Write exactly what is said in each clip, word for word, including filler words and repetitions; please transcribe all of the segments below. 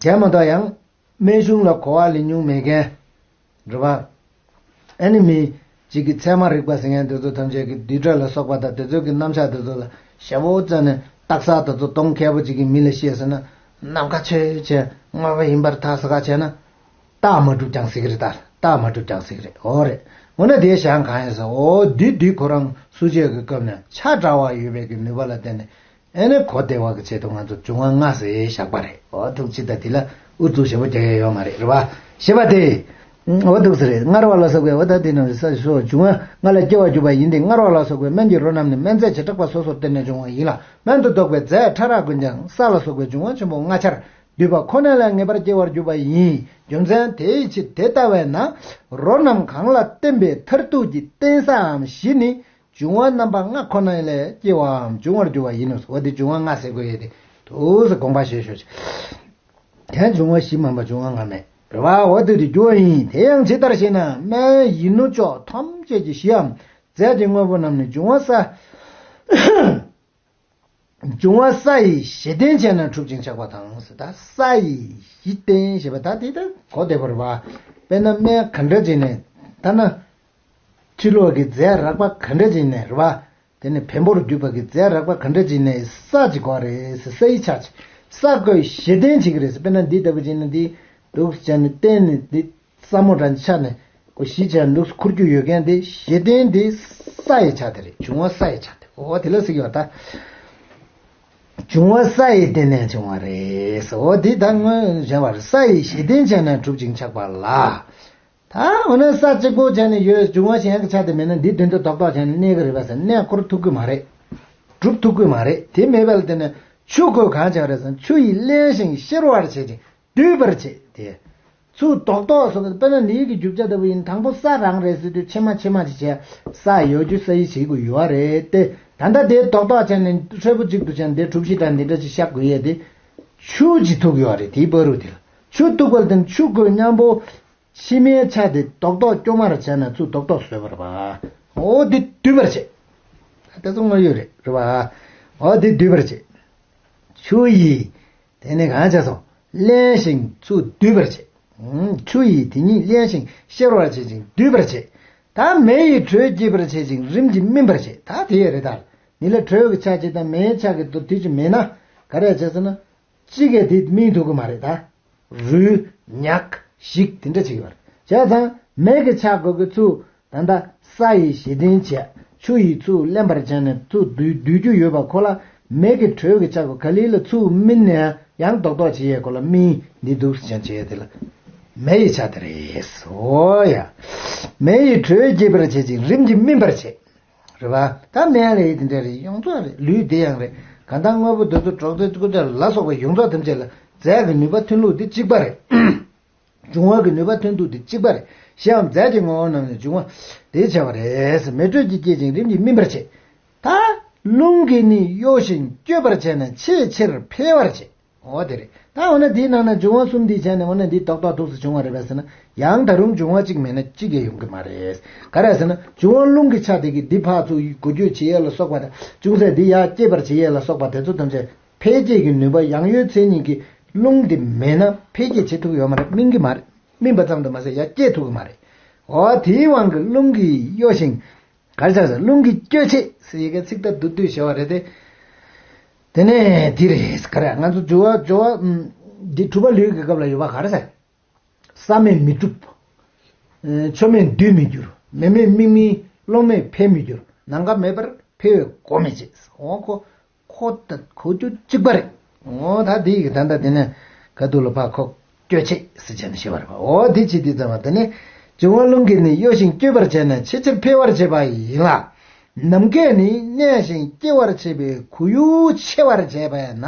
དེ་མ་གཏོགས་ཡང་སྨན་གཞུང་ལ་གོ་བ་ལེན་མྱོང་མེད་མཁན། རེད་པ། ཨ་ནི་མི་གཅིག་གི་ཚད་མ་རིག་པ་ཟེར་མཁན་དེ་ཚོ་ཐམས་ཅད་ཀྱི་བསྡུས་གྲྭ་ལ་སོགས་པ་དང་དེ་ཚོ་གི་རྣམ་གཞག་དེ་ཚོ་ལ་ཞེ་པོ་ཙམ་ནས་རྟགས་གསལ་དེ་ཚོ་གཏོང་མཁས་པོ་གཅིག་གི་མི་ལ་བཤད་ཟེར་ན། ནམ་མཁའ་ཆོས་ཅན། དངོས་པོ་ཡིན་པར་ཐལ་ཟེར་ཁ་བྱས་ན། རྟགས་མ་གྲུབ་ཀྱང་ཟེར་གི་རེད། ད་རྟགས་མ་གྲུབ་ཀྱང་ཟེར་གི་རེད། འོ་རེད། འོ་ན་དེའི་ཞང་གང་ཡིན་ཟེར། འོ་འདི་འདི་ཁོ་རང་སུ་ཅན་གྱི་སྐབས་ནས་ཆ་འདྲ་བ་ཡོད་པའི་གི་ནུས་པ་ལ་བརྟེན་ནས། ཨེ་ནས་གོ་བདེ་བ་གི་ཆེད་དུ་ང་ཚོ་འབྱུང་བ་ལྔ་ཟེར་བཞག་པ་རེད། འོ་ཐུགས་རྗེ་ད་དེ་ལ་ཨུ་ཚུགས་ཞེ་པོ་རྒྱག་ཡ་ཡོད་མ་རེད། རེད་པ། ཞེས་པ་སྟེ། འོ་འདུག་ཟེར་རེད། མངར་བ་ལ་སོགས་པའི། འོ་ད་དེ་ནང་ས་སོ་འབྱུང་བ་ལྔ་ལ་སྐྱེ་བར་གྱུར་པ་ཡིན་ཏེ། མངར་བ་ལ་སོགས་པའི་སྨན་གྱི་རོ་རྣམས་ནི་སྨན་རྫས་བྱེ་བྲག་པ་སོ་སོར་བརྟེན་ནས་འབྱུང་བ་ཡིན་ལ། སྨན་དུ་བཏགས་པའི་རྫས་ཕྲ་རགས་ཀུན་ཀྱང་ས་ལ་སོགས་པའི་འབྱུང་བ་ཆེན་པོ་ལྔ་ཆར་འདུས་པ་ཁོ་ན་ལས་ངེས་པར་སྐྱེ་བར་གྱུར་པ་ཡིན། རྒྱུ་མཚན་དེའི་ཕྱིར་དེ་ལྟ་བས་ན་རོ་རྣམས་གང་ལ་བརྟེན་པའི་མཐར་ཐུག་གི་རྟེན་སའམ་གཞི་ནི། འབྱུང་བ་རྣམ་པ་ལྔ་ཁོ་ན་ལས་སྐྱེ་བའམ་འབྱུང་བར་འགྱུར་བ་ཡིན་ནོ། འོ་དེ་འབྱུང་བ་ལྔ་ཟེར་དགོས་ཡས་དེ་ཐུགས་སུ་དགོངས་པ་བཞེས་ཤོག་ཅིག་དེ་འབྱུང་བ་བཞི་མིན་པ་འབྱུང་བ་ལྔ་མེད་རེད་པ། འོ་དེ་དེ་འགྱུར་བ་ཡིན། དེ་ཡང་ཇི་ལྟར་ཞེ་ན། སྨན་ཡིད་སྣོད་ཕྱོགས་ཐམས་ཅད་ཀྱི་གཞིའམ་རྫས་ཀྱི་དངོས་པོ་རྣམས་ནི་འབྱུང་བ་ས། འབྱུང་བ་ས་ཡི་གཞི་རྟེན་བྱས་ན་གྲུབ་ཅིང་ཆགས་པ་དང་ཟེར། ད་ས་ཡི་གཞི་རྟེན་ཞེས་པ་ད་དེ་ད་གོ་བདེ་བོ་རེད་པ། དཔེར་ན་སྨན་ག་འདྲ་ཅིག་ནས་ད་ན། ཕྱི་ལོགས་ཀྱི་རྫས་རགས་པ་ག་འདྲ་ཅིག་ནས་རེད་པ། དེ་ནི་བེམ་པོར་གྱུར་པ་གི་རྫས་རགས་པ་ག་འདྲ་ཅིག་ནས་ས་ཅིག་གོ་རེད་ཟེར། ས་ཡི་ཆ་ཅིག་ས་ཁོའི་གཞི་རྟེན་བྱེད་ཀྱི་རེད་ཟེར། དཔེར་ན་འདི་ལྟ་བུ་ཅིག་ནི་འདི་འདུག་ཟེར་ནས་བསྟན་ནས་འདི་ས་མོ་འདྲ་ཆ་ནས་ཁོ་གཞི་བྱས་འདུག་ཁུར་རྒྱུ་ཡོད་མཁན་དེ་གཞི་རྟེན་དེ་ས་ཡི་ཆ་དེ་རེད། འབྱུང་བ་ས་ཡི་ཆ་དེ། འོ་དེ་ལ་ཟེར་གྱི་ཡོད་ད། འབྱུང་བ་ས་ཡི་རྟེན་ནས་བྱུང་བ་རེད། འོ་དེ་ད་སྔོན་བྱས་པ་རེད། ས་ཡི་གཞི་རྟེན་བྱས་ན་གྲུབ་ཅིང་ཆགས་པ་ལ། ད་འོ་ན་ས་གཅིག་པོ་བྱས་ནས་ཡོད། འབྱུང་བ་གཞན་གྱི་ཆ་དེ་མེད་ན་འདི་དོན་དུ་རྡོག་རྡོག་བྱས་ནས་གནས་ཀྱི་རེད་པ་ཟེར། གནས་འཁོར་ཐུབ་ཀྱི་མ་རེད། གྲུབ་ཐུབ་ཀྱི་མ་རེད། དེ་མེད་པ་ལ་བརྟེན་ནས་ཆུ་ཁོས་གང་བྱས་པ་རེད་ཟེར་ན། ཆུ་ཡིས་བརླན་ཞིང་གཤེར་བར་བྱེད་ཅིང་སྡུད་པར་བྱེད་དེ། ཆུ་རྡོག་རྡོག་སོགས་དཔེར་ན་ལུས་ཀྱི་རྒྱུ་ཆ་ལྟ་བུ་ཡིན། དང་པོ་ས་རང་རེད་ཟེར་དུས་ཕྱེ་མ་ཕྱེ་མ་ཅིག་བྱས། ས་ཡོད་རྒྱུ་ས་ཡི་བྱེད་དགོས་ཡོད་རེད་དེ། ད་ལྟ་དེ་རྡོག་རྡོག་བྱས་ནས་ཧྲིལ་པོ་གཅིག་ཏུ་བྱས་ནས་དེ་གྲུ་བཞི་འདྲ་འདི་འདྲ་ཅིག་བཞག་དགོས་ཡས་དེ། ཆུ་ཅིག་ཐུག་ཡོད་རེད། དེའི་བར་དུ་དེ་ལ་ཆུ་ཐུག་པ་ལ་བརྟེན་ཆུ་ཁོས་མཉམ་པོ། ཕྱེ་མའི་ཆ་དེ་རྡོག་རྡོག་སྐྱོ་མར་བྱས་ན་ཆུ་རྡོག་རྡོག་བཟོས་པ་རེད་པ། འོ་དེ་སྡུད་པར་བྱེད། ད་དེ་ཚོ་དངོས་ཡོད་རེད། རེད་པ། འོ་དེ་སྡུད་པར་བྱེད། ཆུ་ཡིས། དེ་ནས་གང་བྱས་སོང་། བརླན་ཞིང་ཆུ་སྡུད་པར་བྱེད། ཨང་། ཆུ་ཡིས་དེ་ཉིད་བརླན་ཞིང་གཤེར་བར་བྱེད་ཅིང་སྡུད་པར་བྱེད། ད་མེ་ཡིས་དྲོད་སྐྱེད་པར་བྱེད་ཅིང་རིམ་གྱིས་སྨིན་པར་བྱེད། ད་དེ་ཡས་རེད། ད་མེ་ལ་དྲོད་ཀྱི་ཆ་གཅིག་དང་མེའི་ཆ་གི་དུ་དུས་ཀྱི་མེད་ན་ག་རེ་བྱས་ཟེར་ན། གཅིག་གིས་དེ་སྨིན་ཐུབ་ཀྱི་མ་རེད་ད། རུལ། ཉག་ཞིག་དེ་འདྲ་ཅིག་ཡོད་རེད། བྱས་ཙང་མེ་གི་ཆ་གོ་གི་ཚུར་ད་ལྟ་ས་ཡི་གཞི་རྟེན་བྱས། ཆུ་ཡིས་ཚུར་བརླན་པར་བྱས་ནས་ཚུར་སྡུད་སྡུད་རྒྱུ་ཡོད་པ་ཁོ་ལ་མེ་གི་དྲོད་ཀྱི་ཆ་གོ་ག་ལེ་ལ་ཚུར་སྨིན་ནས་ཡང་རྡོག་རྡོག་བྱེད་ཡས་ཁོ་ལ་སྨིན་འདི་འདུག་ཟེར་བྱས་དེ་ལ་མེ་ཡི་ཆ་དེ་རེད། འོ་ཡ། མེ་ཡིས་དྲོད་སྐྱེད་པར་བྱེད་ཅིང་རིམ་གྱིས་སྨིན་པར་བྱེད། རེད་པ། ད་སྨན་ལས་དེ་འདྲ་རེད། ཡོངས་རྫོགས་རེད། ལུས་དེ་ཡང་རེད། གང་ལྟར་དངོས་པོ་འདི་ཚོ་གྲོགས་རྫས་ཀུན་ལ་སོགས་པ་ཡོངས་རྫོགས་ཐམས་ཅད་ལ་རྫས་ཀྱི་ནུས་པ་ཐོན་ལུགས་དེ་གཅིག་པ་རེད། འབྱུང་བ་གི་ནུས་པ་ཐོན་ལུགས་དེ་གཅིག་པ་རེད། གཞིའམ་རྫས་ཀྱི་དངོས་པོ་རྣམས་ནི་འབྱུང་བ་དེ་བྱས་པ་རེད། མེ་དྲོད་ཀྱིས་སྐྱེད་ཅིང་རིམ་གྱིས་སྨིན་པར་བྱེད། ད་རླུང་གིས་ནི་གཡོ་ཞིང་བསྐྱོད་པར་བྱས་ནས་ཆེས་ཆེར་འཕེལ་བར་བྱེད། འོ་དེ་རེད། ད་འོ་ན་དེའི་ནང་ན་འབྱུང་བ་གསུམ་འདི་བྱས་ནས་འོ་ན་འདི་རྡོག་རྡོག་ཐུགས་སུ་བྱུང་བ་རེད་པས་ཟེར་ན། ཡང་ད་རུང་འབྱུང་བ་གཅིག་མེད་ན་གཅིག་ཀྱང་ཡོང་གི་མ་རེད། ག་རེ་ཟེར་ན་འབྱུང་བ་རླུང་གི་ཆ་དེ་གིས་འདི་ཕར་ཚུར་འགུལ་སྐྱོད་བྱེད་ཡས་ལ་སོགས་པ་དང་ཅུང་ཟད་འདི་ཡར་སྐྱེད་པར་བྱེད་ཡས་ལ་སོགས་པ་དེ་ཚོ་ཐམས་ཅད་འཕེལ་རྒྱས་ཀྱི་ནུས་པ་ཡང་གཡོའི་མཚན་ཉིད་ཀྱིས་རླུང་འདི་མེད་ན་འཕེལ་རྒྱས་བྱེད་ཐུབ་ཀྱི་ཡོད་མ་རེད། སྨིན་གྱི་མ་རེད། སྨིན་པ་ཙམ་དུ་མ་ཟད་ཡར་སྐྱེད་ཐུབ་ཀྱི་མ་རེད། འོ་དེའི་དབང་གིས་རླུང་གིས་གཡོ་ཞིང་། ག་རེ་ཟེར། རླུང་གིས་བསྐྱོད་བྱེད་ཟེར་ཡི་གེ་ཚིག་ད་བསྡུ་བསྡུ་བྱས་པ་རེད་དེ། དེ་ནས་དེ་རེད། ག་རེ་ང་ཚོ་སྦྱོར་བ་སྦྱོར་བ་འདི་གྲུབ་པ་ལུས་ཀྱི་སྐབས་ལ་ཡོད་པ་ག་རེ་ཟེར། ས་མེད་མི་འགྲུབ། ཆུ་མེད་རྡུལ་མི་འགྱུར། མེ་མེད་དམིགས་མེད་རླུང་མེད་འཕེལ་མི་འགྱུར། ནམ་མཁའ་མེད་པར་འཕེལ་བའི་སྒོ་མི་འབྱེད། འོ་ཁོ། ཁོ་ད་ཁོ་རྒྱུ་གཅིག་པ་རེད། འོ་ད་དེ་ཡི་གེ་ད་ལྟ་དེ་ནས་ག་དུ་ལ་ཕ་ཁོ་བསྐྱོད་བྱེད་ཟེར་བྱས་ནས་ཤེས་པ་རེད་པ། འོ་དེ་བྱེད་དུས་ཙམ་པ་དེ་ནས་འབྱུང་བ་རླུང་གིས་ནི་གཡོ་ཞིང་བསྐྱོད་པར་བྱས་ནས་ཆེས་ཆེར་འཕེལ་བར་བྱེད་པ་ཡིན་ལ། ནམ་མཁས་ནི་གནས་ཤིང་སྐྱེ་བར་བྱེད་པའི་ཁོར་ཡུག་ཆེ་བར་བྱས་པས་ན།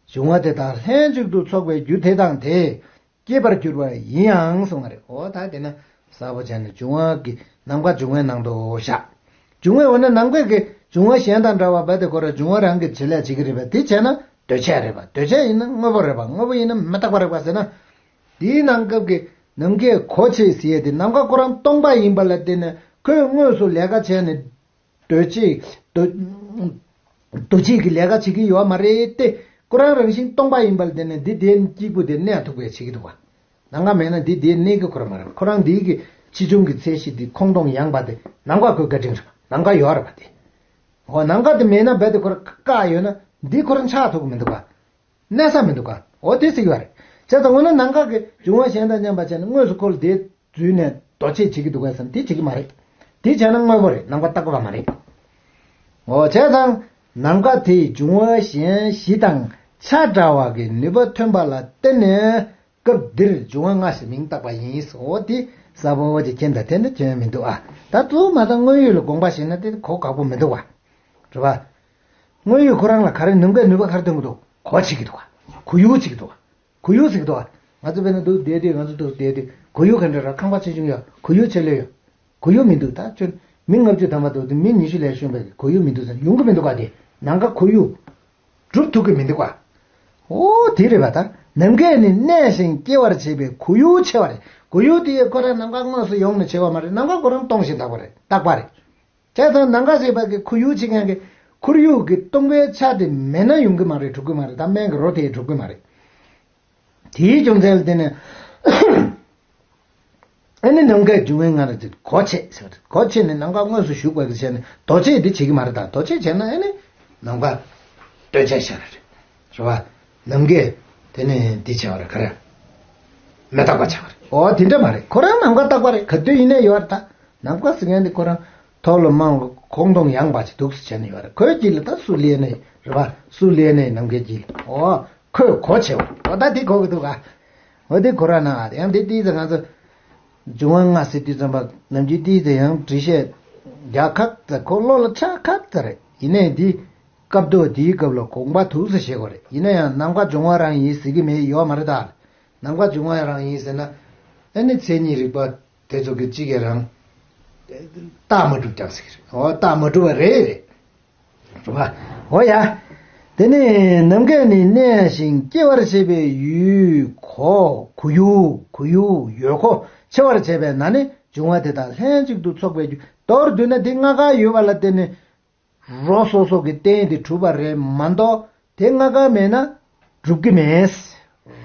འབྱུང་བ་དེ་དག་ལྷན་ཅིག་ཏུ་ཚོགས་པའི་རྒྱུ་དེ་དང་དེ། སྐྱེད་པར་འགྱུར་བ་ཡིན་ཡང་གསུངས་པ་རེད། འོ་ད་དེ་ན་གསལ་པོ་བྱས་ནས་འབྱུང་བ་གི་ནམ་མཁའ་འབྱུང་བའི་ནང་དུ་བཞག་འབྱུང་བའི་འོ་ན་ནམ་མཁའ་གི་འབྱུང་བ་གཞན་དང་འདྲ་བ་རྦད་དེ་ཁོ་རང་འབྱུང་བ་རང་གི་བྱེད་ལས་བྱེད་ཀྱི་རེད་པས། དེ་བྱས་ན་འདུས་བྱས་རེད་པ། འདུས་བྱས་ཡིན་ན་དངོས་པོ་རེད་པ། དངོས་པོ་ཡིན་ན་མི་རྟག་པ་རེད་པ་ཟེར་ན། དེའི་ནང་སྐབས་ཀྱི་ནམ་མཁའི་གོ་ཆེ་ཟེར་ཡས་དེ་ནམ་མཁའ་ཁོ་རང་སྟོང་པ་ཡིན་པ་ལ་བརྟེན་ནས་ཁོས་དངོས་སུ་ལས་ཀ་བྱས་ནས། འདུ་བྱེད། འདུ། འདུ་བྱེད་ཀྱི་ལས་ཀ་བྱེད་ཀྱི་ཡོད་མ་རེད་དེ། ཁོ་རང་རང་བཞིན་སྟོང་པ་ཡིན་པ་ལ་བརྟེན་ནས་འདི་དེའི་སྐྱེས་བུ་དེ་གནས་ཐུབ་པའི་བྱེད་ཀྱི་འདུག་བ། ནམ་མཁའ་མེད་ན་འདི་དེའི་གནས་ཀྱི་ཁོ་རང་མ་རེད། ཁོ་རང་འདིའི་གི་ཆེ་ཆུང་གི་ཚད་གཞི་འདི་ཁོང་སྟོང་ཡངས་པ་དེ་ནམ་མཁའ་ཁོའི་བཀའ་དྲིན་རེད་པ། ནམ་མཁའ་ཡོད་རེད་པ་དེ། འོ་ནམ་མཁའ་དེ་མེད་ན་རྦད་དེ་ཁོ་རང་བཀག་ཡོད་ན་འདི་ཁོ་རང་ཆགས་ཐུབ་ཀྱི་མི་འདུག་ག་གནས་ས་མི་འདུག་ག་འོ་དེ་ཟེར་གྱི་ཡོད་རེད། བྱས་ཙང་འོ་ན་ནམ་མཁའ་གི་འབྱུང་བ་གཞན་དང་མཉམ་པ་བྱས་ནས་དངོས་སུ་ཁོ་ལ་དེ་འཛུལ་ནས་རྡོ་ཆས་བྱེད་ཀྱི་འདུག་ག་བསམ། དེ་བྱེད་ཀྱི་མ་རེད། དེ་བྱས་ན་དངོས་པོ་རེད། ནམ་མཁའ་རྟག་པ་མ་རེད། འོ་བྱས་ཙང་ནམ་མཁའ་དེའི་འབྱུང་བ་གཞན་བཞི་དང་ཆ་འདྲ་བ་གི་ནུས་པ་ཐོན་པ་ལ་བརྟེན་ནས་སྐབས་འདིར་འབྱུང་བ་ལྔ་ཞེས་མིང་བཏགས་པ་ཡིན། འོ་དེ་གསལ་པོ་ཅིག་མཁྱེན་དང་། དེ་ནི་སྐྱོན་མི་འདུག་ཨ། ད་དུ་མ་ད་དངོས་ཡུལ་ལ་དགོངས་པ་བཞེས་ན་དེ་གོ་ཁག་པོ་མི་འདུག་བ། རེད་བ། དངོས་ཡུལ་ཁོ་རང་ལ་ག་རེ་ནམ་མཁའི་ནུས་པ་ག་རེ་སྟོན་གྱི་འདུག་གོ་བྱེད་ཀྱི་འདུག་ག་གོ་ཡུལ་བྱེད་ཀྱི་འདུག་ག་གོ་ཡུལ་ཟེར་གྱི་འདུག་ག་ང་ཚོ་དཔེར་ན་འདུག་བསྡད་དུས། ང་ཚོ་འདུག་བསྡད་དུས་གོ་ཡུལ་ག་འདྲ་ར། ཁང་པ་ཆེ་ཆུང་ཡོད། གོ་ཡུལ་ཆེ་ལོས་ཡོད། གོ་ཡུལ་མི་འདུག་ད་ཁྱོད་མི་ལྔ་བཅུ་ཐམ་པ་འདུག་དུས་མི་ཉི་ཤུ་ལས་གཞོན་པའི་གོ་ཡུལ་མི་འདུག་ཟེར་ན་ཡོང་གི་མི་འདུག་ག་དེ་ནམ་མཁའ་ཁོར་ཡུག་སྒྲུབ་ཐུབ་ཀྱི་མི་འདུག་ག་འོ་དེ་རེད་པ། ད་ནམ་མཁས་ནི་གནས་ཤིང་སྐྱེ་བར་བྱེད་པའི་གོ་ཡུལ་ཆེ་བ་རེད། གོ་ཡུལ་དེ་ཡི་ཁོ་རང་ནམ་མཁའ་དངོས་སུ་ཡོང་ནས་ཆེ་བ་མ་རེད། ནམ་མཁའ་ཁོ་རང་སྟོང་ཞིང་དག་པ་རེད། རྟག་པ་རེད། བྱས་ཙང་ནམ་མཁའ་ཞེས་པ་གི་ཁོར་ཡུག་བྱེད་མཁན་གྱི་ཁོར་ཡུག་གི་སྟོང་པའི་ཆ་དེ་མེད་ན་ཡོང་གི་མ་རེད། གྲུབ་ཀྱི་མ་རེད། ད་སྨན་གྱི་རོ་དེ་གྲུབ་ཀྱི་མ་རེད། དེའི་རྒྱུ་མཚན་ལ་བརྟེན་ནས་ཨ་ནི་ནམ་མཁའི་འབྱུང་བའི་ལྔ་རེད་དེ་གོ་ཆེ་ཟེར་བ་རེད། གོ་ཆེ་ནི་ནམ་མཁའ་དངོས་སུ་ཞུགས་པ་གི་ཆ་ནས་རྡོ་ཆས་འདི་བྱེད་ཀྱི་མ་རེད། ད་རྡོ་ཆས་བྱས་ན་ཨ་ནི་ནམ་མཁའ་སྟོན་ཆ་ཤར་རེད། རེད་བ། ནམ་མཁའི་དེ་ནི་འདི་བྱ་བ་རེད། ག་རེ། མི་རྟག་པ་བྱ་བ་རེད། འོ་དེ་འདྲ་མ་རེད། ཁོ་རང་ནམ་མཁའ་རྟག་པ་རེད། ག་དུས་ཡིན་ནའི་ཡོད་རེད། ད་ནམ་མཁའ་ཟེར་མཁན་དེ་ཁོ་རང་ཐོག་ལ་རྨང་ལ་ཁོང་སྟོང་ཡངས་པ་ཅིག་འདུག་སེ་བྱས་ནས་ཡོད་རེད། ཁོའི་དཀྱིལ་ལ་ད་སུ་སླེབས་ནའི་རེད་བ། སུ་སླེབས་ནའི་ནམ་མཁའི་དཀྱིལ་ལ། འོ་ཁོས་གོ་ཆེ་བ། འོ་ད་དེ་གོ་གི་འདུག་ག་འོ་དེ་ཁོ་རང་ན་ཡང་དེ་ཏིས་ང་ཚོ་འབྱུང་བ་ལྔ་ཟེར་དུས་ཙམ་པ་ནམ་རྒྱུན་ཏིས་ཡང་འགྲེལ་བཤད་རྒྱག་ཁག་ཙམ། ཁོ་བློ་ལ་འཆར་ཁག་ཙམ་རེད། ཡིན་ནའི་འདི་སྐབས་ཐོག་དེའི་སྐབས་ལ་དགོངས་པ་ཐུགས་སུ་བཞེས་དགོས་རེད། ཡིན་ན་ཡང་ནམ་མཁའ་འབྱུང་བ་རང་ཡིན་ཟེར་གྱི་མེད་ཡོད་མ་རེད་ད། ནམ་མཁའ་འབྱུང་བ་རང་ཡིན་ཟེར་ན་ཨ་ནི་མཚན་ཉིད་རིག་པ་དེ་ཚོ་གི་གཅིག་གིས་རང་རྟགས་མ་གྲུབ་ཀྱང་ཟེར་གྱི་རེད། འོ་རྟགས་མ་གྲུབ་པ་རེད་རེད། རེད་བ། འོ་ཡ། དེ་ནི་ནམ་མཁས་ནི་གནས་ཤིང་སྐྱེ་བར་བྱེད་པའི་ཡུལ་གོ། གོ་ཡུལ། གོ་ཡུལ་ཡོད་གོ་ཆེ་བར་བྱེད་པས་ན་ནི་འབྱུང་བ་དེ་དག་ལྷན་ཅིག་ཏུ་ཚོགས་པའི་རྒྱུ། མདོར་བསྡུས་ན་དེ་ལྔ་ཀ་ཡོད་པ་ལ་བརྟེན་ནས་རོ་སོ་སོ་གི་རྟེན་དེ་གྲུབ་པ་རེད་མ་གཏོགས་དེ་ལྔ་ཀ་མེད་ན་གྲུབ་ཀྱི་མེད།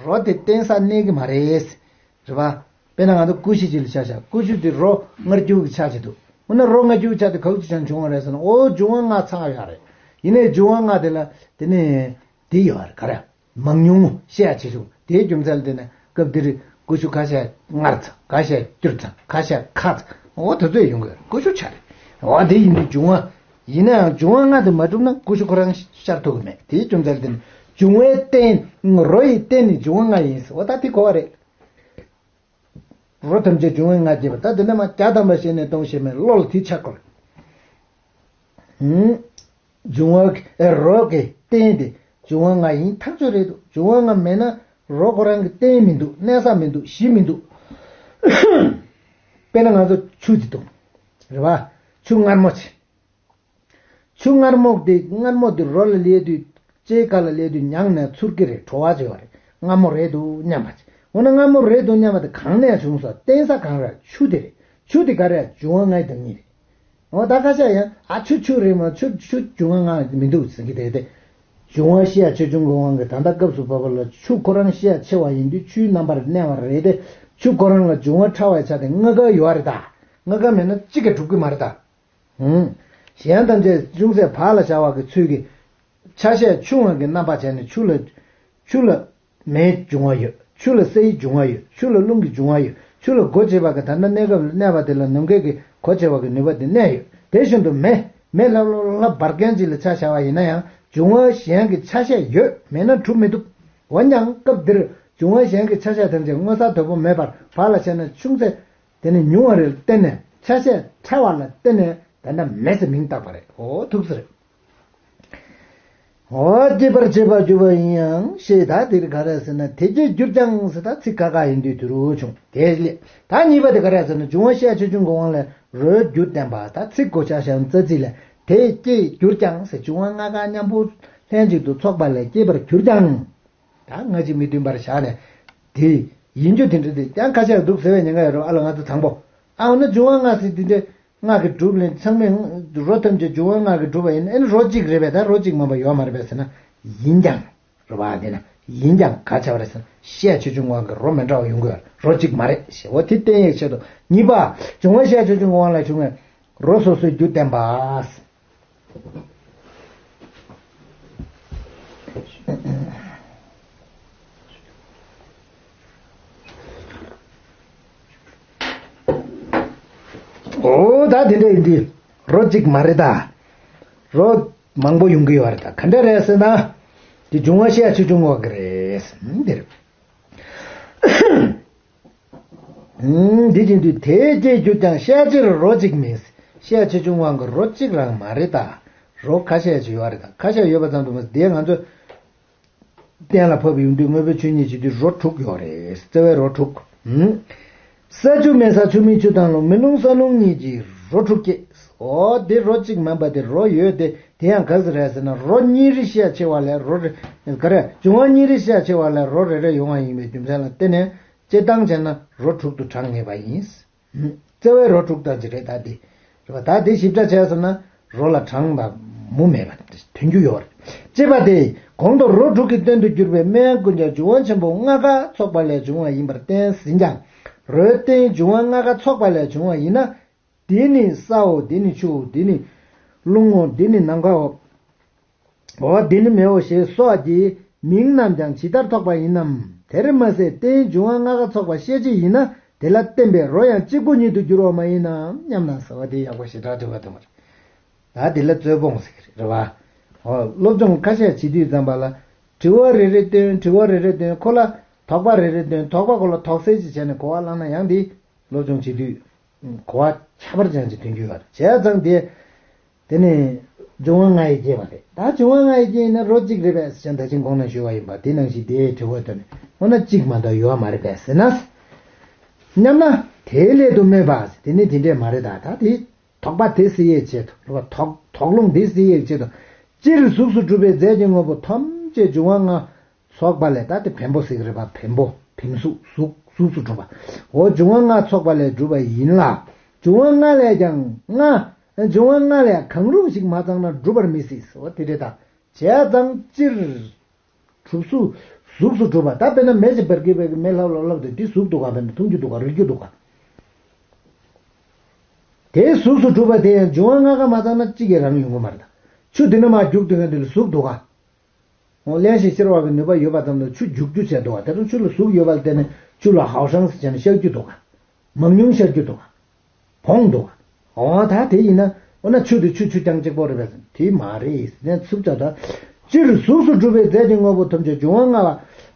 རོ་དེ་རྟེན་སར་གནས་ཀྱི་མ་རེད། རེད་པ། དཔེར་ན་ང་ཚོ་ཀུ་ཤུ་ཅིག་ལ་ཆ་བཞག་ཀུ་ཤུ་དེ་རོ་མངར་སྐྱུར་གྱི་ཆ་ཅིག་འདུག་འོ་ན་རོ་མངར་སྐྱུར་གྱི་ཆ་དེ་ག་བ་ཅིག་ཀྱང་འབྱུང་བ་རེད་ཟེར་ན། འོ་འབྱུང་བ་ལྔ་ཚང་ཡོད་རེད། ཡིན་ནའི་འབྱུང་བ་ལྔ་དེ་ལ་དེ་ནས་དེ་ཡོད་རེད། ག་རེ། མང་ཉུང་ཤས་ཆེ་ཆུང་། དེའི་རྒྱུ་མཚན་ལ་བརྟེན་ནས་སྐབས་འདིར་ཀུ་ཤུ་ཁ་ཤས་མངར་ཚང་། ཁ་ཤས་སྐྱུར་ཚང་། ཁ་ཤས་ཁ་ཚང་། འོ་དེ་ཚོ་ཡོང་གི་རེད། ཀུ་ཤུ་ཆ་རེད། འོ་དེ་ཡིན་དུས་འབྱུང་བ། ཡིན་ནའང་འབྱུང་བ་ལྔ་དེ་མ་གྲུབ་ན་ཀུ་ཤུ་ཁོ་རང་ཤར་ཐུབ་ཀྱི་མེད། དེའི་རྒྱུ་མཚན་ལ་བརྟེན་ནས་འབྱུང་བའི་རྟེན། རོ་ཡི་རྟེན་ནི་འབྱུང་བ་ལྔ་ཡིན་ཟེར། འོ་ད་དེ་གོ་བ་རེད། རོ་ཐམས་ཅད་འབྱུང་བའི་ལྔ་བསྐྱེད་པ། ད་དེ་ནས་མ་བརྒྱ་ཐམ་པ་བཤད་ནས་གཏོང་ཤེས་མེད། བློ་ལ་དེ་འཆར་དགོས། ཧུམ། འབྱུང་བ་གི་ཨེ་རོ་གི་རྟེན་དེ་འབྱུང་བ་ལྔ་ཡིན་ཐག་ཆོད་རེད་འདུག་འབྱུང་བ་ལྔ་མེད་ན་རོ་ཁོ་རང་གི་རྟེན་མི་འདུག་གནས་ས་མི་འདུག་གཞི་མི་འདུག་དཔེར་ན་ང་ཚོ་ཆུ་ཅིག་འདུག་རེད་བ། ཆུ་མངར་མོ་ཆེ། ཆུ་མངར་མོ་དེ་མངར་མོ་དེ་རོ་ལ་སླེབས་དུས་ལྕེའི་ཁ་ལ་སླེབས་དུས་མྱངས་ནས་ཚོར་གྱི་རེད། བྲོ་བ་བྱེད་པ་རེད། མངར་མོ་རེད་འདུག་སྙམ་པ་བྱེད། འོ་ན་མངར་མོ་རེད་འདུག་སྙམ་པ་དེ་གང་ནས་བྱུང་སོང་། རྟེན་ས་གང་རེད། ཆུ་དེ་རེད། ཆུ་དེ་ག་རེ་རེད། འབྱུང་བ་ལྔའི་བདག་ཉིད་རེད། འོ་ད་ཁ་ཤས་ཡང་ཨ་ཆུ་ཆུ་རེད་མ། ཆུ་ཆུ་འབྱུང་བ་ལྔ་མི་འདུག་ཟེར་གྱི་རེད་དེ། འབྱུང་བ་ཤེས་ཡ་ཆེ་ཆུང་གི་དབང་གིས་ད་ལྟ་སྐབས་སུ་བབ་པ་ལ་ཆུ་ཁོ་རང་ཤེས་ཡ་ཆེ་བ་ཡིན་དུས་ཆུའི་རྣམ་པར་གནས་པ་རེད་དེ། ཆུ་ཁོ་རང་ལ་འབྱུང་བ་ཕྲ་བའི་ཆ་དེ་ལྔ་ཀ་ཡོད་རེད་ད། ལྔ་ཀ་མེད་ན་གཅིག་ཀྱང་གྲུབ་ཀྱི་མ་རེད་ད། ཧུམ། གཞན་ཐམས་ཅད་ཅུང་ཟད་བག་ལ་ཞ་བ་གི་ཚུལ་གྱིས་ཆ་ཤས་ཆུང་བ་གི་རྣམ་པ་བྱས་ནས་ཆུ་ལ། ཆུ་ལ་མེའི་འབྱུང་བ་ཡོད། ཆུ་ལ་སའི་འབྱུང་བ་ཡོད། ཆུ་ལ་རླུང་གི་འབྱུང་བ་ཡོད། ཆུ་ལ་སྒོ་འབྱེད་པ་གི་ད་ལྟ་གནས་སྐབས་ལ་གནས་པ་དེ་ལ་ནམ་མཁའི་གི་གོ་འབྱེད་པ་གི་ནུས་པ་དེ་གནས་ཡོད། དེ་བཞིན་དུ་མེ། མེ་ལྷབ་ལྷབ་ལྷབ་འབར་མཁན་ཅིག་ལ་ཆ་བཞག་པ་ཡིན་ན་ཡང་འབྱུང་བ་གཞན་གྱི་ཆ་ཤས་ཡོད། མེད་ན་གྲུབ་མི་ཐུབ། འོན་ཀྱང་སྐབས་འདིར་འབྱུང་བ་གཞན་གྱི་ཆ་ཤས་ཐམས་ཅད་མངོན་གསལ་དོད་པོ་མེད་པར་བག་ལ་ཞ་ན་ཆུང་ཚད། དེ་ནི་ཉུང་བ་རེ་ལ་བརྟེན་ནས་ཆ་ཤས་ཕྲ་བ་ལ་བརྟེན་ནས་ད་ལྟ་མེ་ཟེར་མིང་བཏགས་པ་རེད། འོ་ཐུགས་ཟེར། འོ་སྐྱེད་པར་བྱེད་པར་གྱུར་པ་ཡིན་ཡང་ཞེས། ད་འདིར་ག་རེ་ཟེར་ན་དེ་སྐྱེས་གྱུར་ཀྱང་ཟེར། ད་ཚིག་ཁ་ཁ་ཡིན་དུས་དེ་རུ་བྱུང་། དེ་ལས་ད་གཉིས་པ་དེ་ག་རེ་ཟེར་ན་འབྱུང་བ་ཤས་ཆེ་ཆུང་གི་དབང་ལས་རོའི་རྒྱུ་བསྟན་པ། ད་ཚིག་གོ་ཆ་བཞག་རྩ་ཚིག་ལས་དེ་སྐྱེས་གྱུར་ཀྱང་ཟེར། འབྱུང་བ་ལྔ་ཀ་མཉམ་པོ་ལྷན་ཅིག་ཏུ་ཚོགས་པ་ལས་སྐྱེས་པར་གྱུར་ཀྱང་། ད་སྔ་ཕྱི་མི་མཐུན་པར་བཞག་ནས་དེ་ཡིན་རྒྱུ་དེ་འདྲ་དེ་ཀྱང་ཁ་ཤས་འདུག་ཟེར་བའི་ཉེན་ཁ་ཡོད་རེད། ཨ་ལ་ང་ཚོ་དང་པོ། ཨ་འོ་ན་འབྱུང་བ་ལྔ་ཟེར་དེ་འདྲ་ལྔ་གིས་གྲུབ་ལས་ཚང་མས་རོ་ཐམས་ཅད་འབྱུང་བ་ལྔ་གིས་གྲུབ་པ་ཡིན་ན་ཨ་ནི་རོ་གཅིག་རེད་པས། ད་རོ་གཅིག་མིན་པ་ཡོད་མ་རེད་པས་ཟེར་ན་ཡིན་ཀྱང་། རེད་བ། དེ་ན་ཡིན་ཀྱང་ག་བྱ་བ་རེད་ཟེར་ན། ཤས་ཆེ་ཆུང་དབང་གིས་རོ་མི་འདྲ་བ་ཡོང་གི་ཡོད་རེད། རོ་གཅིག་མ་རེད་ཞེས། འོ་དེ་བསྟན་ཡག་ཆེད་དུ། གཉིས་པ། འབྱུང་བ་ཤས་ཆེ་ཆུང་དབང་ལས་བྱུང་བའི་རོ་སོ་སོའི་རྒྱུ་བསྟན་པ། འོ་ད་དེ་འདྲ་ཡིན་དུས་རོ་གཅིག་མ་རེད་ད། རོ་མང་པོ་ཡོང་གི་ཡོད་རེད་ད། ག་འདྲ་རེད་ཟེར་ན། དེ་འབྱུང་བ་ཤས་ཆེ་ཆུང་དབང་གིས་རེད། འདིར། འདི་བཞིན་དུ་དེའི་སྐྱེ་རྒྱུ་ཀྱང་ཤས་ཆེར་རོ་གཅིག་མིན། ཤས་ཆེ་ཆུང་དབང་གིས་རོ་གཅིག་རང་མ་རེད་ད། རོ་ཁ་ཤས་ཅིག་ཡོད་རེད་ད། ཁ་ཤས་ཡོད་པ་ཙམ་དུ་མ་ཟད། དེ་ང་ཚོས་གཏན་ལ་ཕབ་ཡོང་དུས་དངོས་པོའི་ཆོས་ཉིད་བྱེད་དུས་རོ་དྲུག་ཡོད་རེད། བརྩེ་བའི་རོ་དྲུག་ས་ཆུ་མེ་ས་ཆུ་མེ་ཆུ་དང་རླུང་མེ་རླུང་ས་རླུང་གཉིས་ཀྱིས་རོ་དྲུག་སྐྱེད། འོ་དེ་རོ་གཅིག་མིན་པ་དེ་རོ་ཡོད་དེ། དེ་ཡང་ག་ཟེར་རེད་ཟེར་ན། རོ་གཉིས་རེ་ཤས་ཆེ་བ་ལས་རོ་རེ། ག་རེ། འབྱུང་བ་གཉིས་རེ་ཤས་ཆེ་བ་ལས་རོ་རེ་རེ་ཡོང་བ་ཡིན་པའི་རྒྱུ་མཚན་ལ་བརྟེན་ནས། སྐྱེད་སྟངས་བྱས་ན་རོ་དྲུག་ཏུ་བགྲང་ངེས་པ་ཡིན། བརྩེ་བའི་རོ་དྲུག་དང་གཅིག་རེད་ད་འདི། རེད་པ། ད་འདི་ཞིབ་ཕྲ་བྱས་སོང་ན་རོ་ལ་གྲངས་དང་མུ་མེད་པ་ཐོན་རྒྱུ་ཡོད་རེད། ཅེས་པ་སྟེ། གོང་དུ་རོ་དྲུག་གི་སྟོན་དུ་གྱུར་པའི་སྨན་ཀུན་ཀྱང་འབྱུང་བ་ཆེན་པོ་ལྔ་ཀ་ཚོགས་པ་ལས་བྱུང་བ་ཡིན་པར་བསྟན་ཟིན་ཀྱང་། རོའི་རྟེན་འབྱུང་བ་ལྔ་ཀ་ཚོགས་པ་ལས་བྱུང་བ་ཡིན་ན། འདི་ནི་སའོ། འདི་ནི་ཆུའོ། འདི་ནི་རླུང་ངོ་། འདི་ནི་ནམ་མཁའོ། འོ་འདི་ནི་མེའོ་ཞེས་སོགས་ཀྱི་མིང་རྣམས་ཀྱང་ཇི་ལྟར་ཐོགས་པ་ཡིན་ནམ། དེར་མ་ཟད་རྟེན་འབྱུང་བ་ལྔ་ཀ་ཚོགས་པ་ཤས་ཆེ་ཡིན་ན། དེ་ལ་བརྟེན་པའི་རོ་ཡང་གཅིག་པུ་ཉིད་དུ་འགྱུར་བ་མ་ཡིན་ནམ་སྙམ་ན། ཟེར་བ་དེ་ཡག་པོ་ཞེ་དྲག་དྲི་བ་དུ་མ་རེད། ད་འདི་ལ་རྩོད་སྤོང་ཟེར་གྱི་རེད་བ། འོ་སློབ་སྦྱོང་ཁ་ཤས་བྱེད་དུས་ཙམ་པ་ལ། དྲི་བ་རེ་རེ་བཏོན། དྲི་བ་རེ་རེ་བཏོན། ཁོ་ལ་དོགས་པ་རེ་རེ་བཏོན། དོགས་པ་ཁོ་ལ་དོགས་སེལ་ཅིག་བྱས་ནས་གོ་བ་བླངས་ན། ཡང་འདི་སློབ་སྦྱོང་བྱེད་དུས་གོ་བ་ཁྱད་པར་ཅན་ཅིག་ཐོན་རྒྱུ་ཡོད་རེད། བྱས་ཙང་དེ། དེ་ནས་འབྱུང་བ་ལྔ་ཡིས་བསྐྱེད་པ་རེད། ད་འབྱུང་བ་ལྔ་ཡིས་བསྐྱེད་ཡིན་ན་རོ་གཅིག་རེད་པས་ཟེར་ནས་ད་ཅིང་གོང་ན་ཞུས་པ་ཡིན་པ། དེ་ནང་བཞིན་དེའི་དྲི་བ་དེ་ནི་འོ་ན་གཅིག་མ་གཏོགས་ཡོད་མ་རེད་པས་ཟེར་ན། སྙམ་ན། དེའི་སླད་དུ་སྨྲས་པ། དེ་ནི་དེ་འདྲས་མ་རེད་ད། ད་དེ་དོགས་པ་དེ་སེལ་ཡས་ཆེད་དུ་རེད་བ། དོགས་དོགས་སློང་དེ་སེལ་ཡས་ཆེད་དུ། སྤྱིར་གཟུགས་སུ་གྲུབ་པའི་རྫས་ཀྱི་དངོས་པོ་ཐམས་ཅད་འབྱུང་བ་ལྔ་ཚོགས་པ་ལས། ད་དེ་བེམ་པོ་ཟེར་གྱི་རེད་པ། བེམ་པོ། བེམ་གཟུགས། གཟུགས། གཟུགས་སུ་གྲུབ་པ། འོ་འབྱུང་བ་ལྔ་ཚོགས་པ་ལས་གྲུབ་པ་ཡིན་ལ། འབྱུང་བ་ལྔ་ལས་ཀྱང་ལྔ། འབྱུང་བ་ལྔ་ལས་གང་རུང་ཞིག་མ་ཚང་ན་གྲུབ་པར་མི་སྲིད། འོ་དེ་འདྲ་ད། བྱས་ཙང་སྤྱིར་གྲུབ་གཟུགས། གཟུགས་སུ་གྲུབ་པ། ད་དཔེར་ན་མེ་ཞིག་འབར་གྱི་འབར་གྱི་མེ་ལྷབ་ལྷབ་ལྷབ་དེ་དེ་གཟུགས་འདུག་ག་དཔེར་ན་མཐོང་རྒྱུ་འདུག་ག་རེག་རྒྱུ་འདུག་ག་དེ་གཟུགས་སུ་གྲུབ་པ་དེ་ཡང་འབྱུང་བ་ལྔ་ཀ་མ་ཚང་ན་གཅིག་ཀྱང་རང་ཡོང་གི་མ་རེད་ད། ཆུ་འདི་ན་མར་རྒྱུག་སྡོད་མཁན་དེ་ལ་གཟུགས་འདུག་ག་འོ་བརླན་ཞིང་གཤེར་བ་གི་ནུས་པ་ཡོད་པ་ཙམ་དུ་ཆུ་རྒྱུག་རྒྱུ་བྱས་འདུག་ག་དེ་ཚོ་ཆུ་ལ་གཟུགས་ཡོད་པ་ལ་བརྟེན་ནས་ཆུ་ལ་ཧའོ་ཧྲང་ཟེར་བྱས་ནས་གཤེར་རྒྱུ་འདུག་ག་མང་ཉུང་གཤེར་རྒྱུ་འདུག་ག་བོངས་འདུག་ག་འོ་ད་དེ་ཡིན་ན་འོ་ན་ཆུ་དེ་ཆུ་ཆུ་རྐྱང་གཅིག་པོ་རེད་པས་ཟེར་ན་དེ་མ་རེད་ཟེར་ནས་ཚུགས་ཙམ་ད། སྤྱིར་གཟུགས་སུ་གྲུབ་པའི་རྫས་ཀྱི་དངོས་པོ་ཐམས་ཅད་འབྱུང་བ་ལྔ་ལ་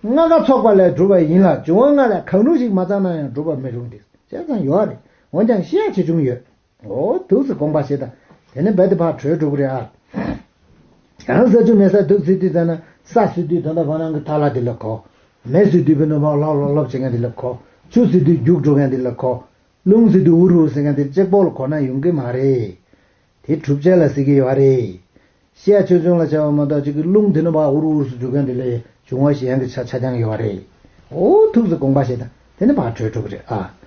ལྔ་ཀ་ཚོགས་པ་ལས་གྲུབ་པ་ཡིན་ལ། འབྱུང་བ་ལྔ་ལས་གང་རུང་ཞིག་མ་ཚང་ན་ཡང་གྲུབ་པར་མི་རུང་སྟེ། བྱས་ཙང་ཡོད་རེད། འོན་ཀྱང་ཤས་ཆེ་ཆུང་ཡོད། འོ་འདུག་སེ་དགོངས་པ་བཞེས་དང་། དེ་ནས་རྦད་དེ་ཕར་བྲོས་འགྲོ་གི་རེད་ཨ། ཡང་ས་ཆུ་མེ་ས་དུག་ཟེར་དུས་ཙམ་ན། ས་ཟེར་དུས་ད་ལྟ་བར་སྣང་གི་ཐལ་བ་དེ་ལ་གོ། མེ་ཟེར་དུས་དཔེར་ན་ཕར་ལྷབ་ལྷབ་ལྷབ་བྱེད་མཁན་དེ་ལ་གོ། ཆུ་ཟེར་དུས་རྒྱུག་འགྲོ་མཁན་དེ་ལ་གོ། རླུང་ཟེར་དུས་འུར་འུར་ཟེར་མཁན་དེ་གཅིག་པོ་ལ་གོ་ན་ཡོང་གི་མ་རེད། དེ་གྲུབ་ཆ་ལ་ཟེར་གྱི་ཡོད་རེད། ཤས་ཆེ་ཆུང་ལ་བྱ་བ་མ་གཏོགས་གཅིག་གི་རླུང་དེ་ནི་ཕར་འུར་འུར་ཟེར་རྒྱུག་མཁན་དེ་ལ་འབྱུང་བ་ཞེས་ཡང་གི་ཆ་ཆ་རྐྱང་ཡོད་རེད། འོ་ཐུགས་སུ་དགོངས་པ་བཞེས་དང་། དེ་ནི་ཕར་བྲོས་འགྲོ་གི་རེད་ཨ།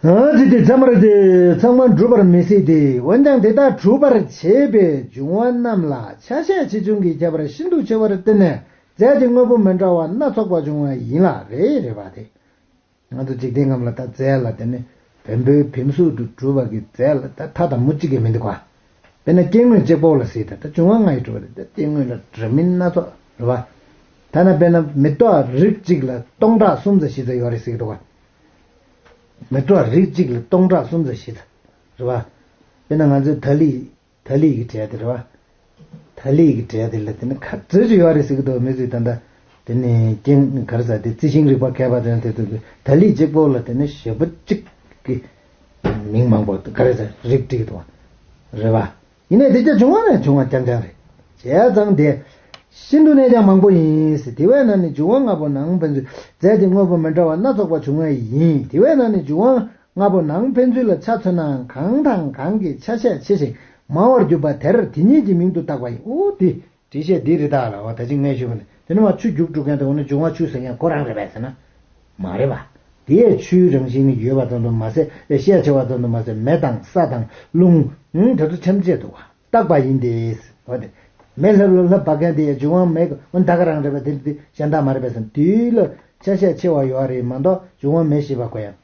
ཨ་ཙི་དེ་ཚང་མར་དེ་ཚང་མ་འགྲུབ་པར་མི་སྲིད་དེ། འོན་ཀྱང་དེ་ལྟར་གྲུབ་པར་བྱེད་པའི་འབྱུང་བ་རྣམས་ལ་ཆ་ཤས་ཆེ་ཆུང་གི་ཁྱད་པར་ཤིན་ཏུ་ཆེ་བར་བརྟེན་ནས་རྫས་ཀྱི་དངོས་པོ་མི་འདྲ་བ་སྣ་ཚོགས་པ་འབྱུང་བ་ཡིན་ལ། རེད་རེད་པ་དེ། ང་ཚོ་འཇིག་རྟེན་ཁམས་ལ་ད་རྫས་ལ་དེ་ནི་བེམ་པོའི་བེམ་གཟུགས་དུ་གྲུབ་པ་གི་རྫས་ལ་ད་མཐའ་དང་མུ་གཅིག་གི་མི་འདུག་ག་དཔེར་ན་སྐྱེ་དངོས་གཅིག་པོ་ལ་ཟེར་ད། ད་འབྱུང་བ་ལྔ་ཡིས་གྲུབ་པ་རེད། ད་སྐྱེ་དངོས་ལ་འདྲ་མིན་སྣ་ཚོགས་རེད་བ། ཐ་ན་དཔེར་ན་མེ་ཏོག་རིགས་གཅིག་ལ་སྟོང་ཕྲག་གསུམ་ཙམ་བཞི་ཙམ་ཡོད་རེད་ཟེར་གི་འདུག་ག་མེ་ཏོག་རིགས་གཅིག་ལ་སྟོང་ཕྲག་གསུམ་ཙམ་བཞི་ཙམ་རེད་བ། དཔེར་ན་ང་ཚོའི་ད་ལི། ཐ་ལི་གི་གྲས་དེ་རེད་བ། ཐ་ལི་གི་གྲས་དེ་ལ་དེ་ནི་ག་ཚོད་ཅིག་ཡོད་རེད་ཟེར་གི་འདུག་མི་ཚོས་ད་ལྟ་དེ་ནི་རྐྱེན་ག་རེ་ཟེར་དེ་རྩི་ཤིང་རིག་པ་མཁས་པ་དེ་ཚོས་དེ་ཚོས་ཐ་ལི་གཅིག་པོ་ལ་དེ་ནི་ཞེ་པོ་གཅིག་གི་མིང་མང་པོ་ག་རེ་ཟེར་རིགས་བསྒྲིགས་འདུག་བ། རེད་བ། ཡིན་ནའི་དེ་ཆ་འབྱུང་བ་ནས་བྱུང་བ་རྐྱང་རྐྱང་རེད། བྱས་ཙང་དེ་ཤིན་ཏུ་ནས་ཀྱང་མང་པོ་ཡིན་ཟེར། དེ་བས་ན་ནི་འབྱུང་བ་ལྔ་པོ་ནང་ཕན་ཚུན་རྫས་དེ་དངོས་པོ་མི་འདྲ་བ་སྣ་ཚོགས་པ་འབྱུང་བ་ཡིན། དེ་བས་ན་ནི་འབྱུང་བ་ལྔ་པོ་ནང་ཕན་ཚུན་ལ་ཆ་མཚོན་ནའང་གང་དང་གང་གི་ཆ་ཤས་ཆེ་ཞིང་མང་བར་གྱུར་པ་དེར་དེ་ཉིད་ཀྱི་མིང་དུ་བཏགས་པ་ཡིན། འོ་དེ་འགྲེལ་བཤད་འདི་རེད་ད་ལ། འོ་ད་ཅི་ངས་ཞུས་པ་ནི་དེ་ནི་མ་ཆུ་རྒྱུག་འགྲོ་མཁན་དེ་འོ་ན་འབྱུང་བ་ཆུ་ཟེར་མཁན་ཁོ་རང་རེད་པས་ཟེར་ན་མ་རེད་པ། དེ་ཡས་ཆུའི་རང་བཞིན་ནི་ཡོད་པ་ཙམ་དུ་མ་ཟད། ཤས་ཆེ་བ་ཙམ་དུ་མ་ཟད་མེ་དང་ས་དང་རླུང་ཨུང་དེ་ཚོ་ཐམས་ཅད་དུ་བ། བཏགས་པ་ཡིན་ཏེ། འོ་དེ། མེ་ལྷབ་ལྷབ་ལྷབ་འབར་མཁན་དེ་ཡང་འབྱུང་བ་མེ་ད་ག་རང་རེད་པ། དེ་དེ་གཞན་དག་མ་རེད་པས་ཟེར་ན། དེ་ལ་ཆ་ཤས་ཆེ་བ་ཡོད་རེད་མ་གཏོགས་འབྱུང་བ་མེ་ཞེས་པ་གོ་ཡང་།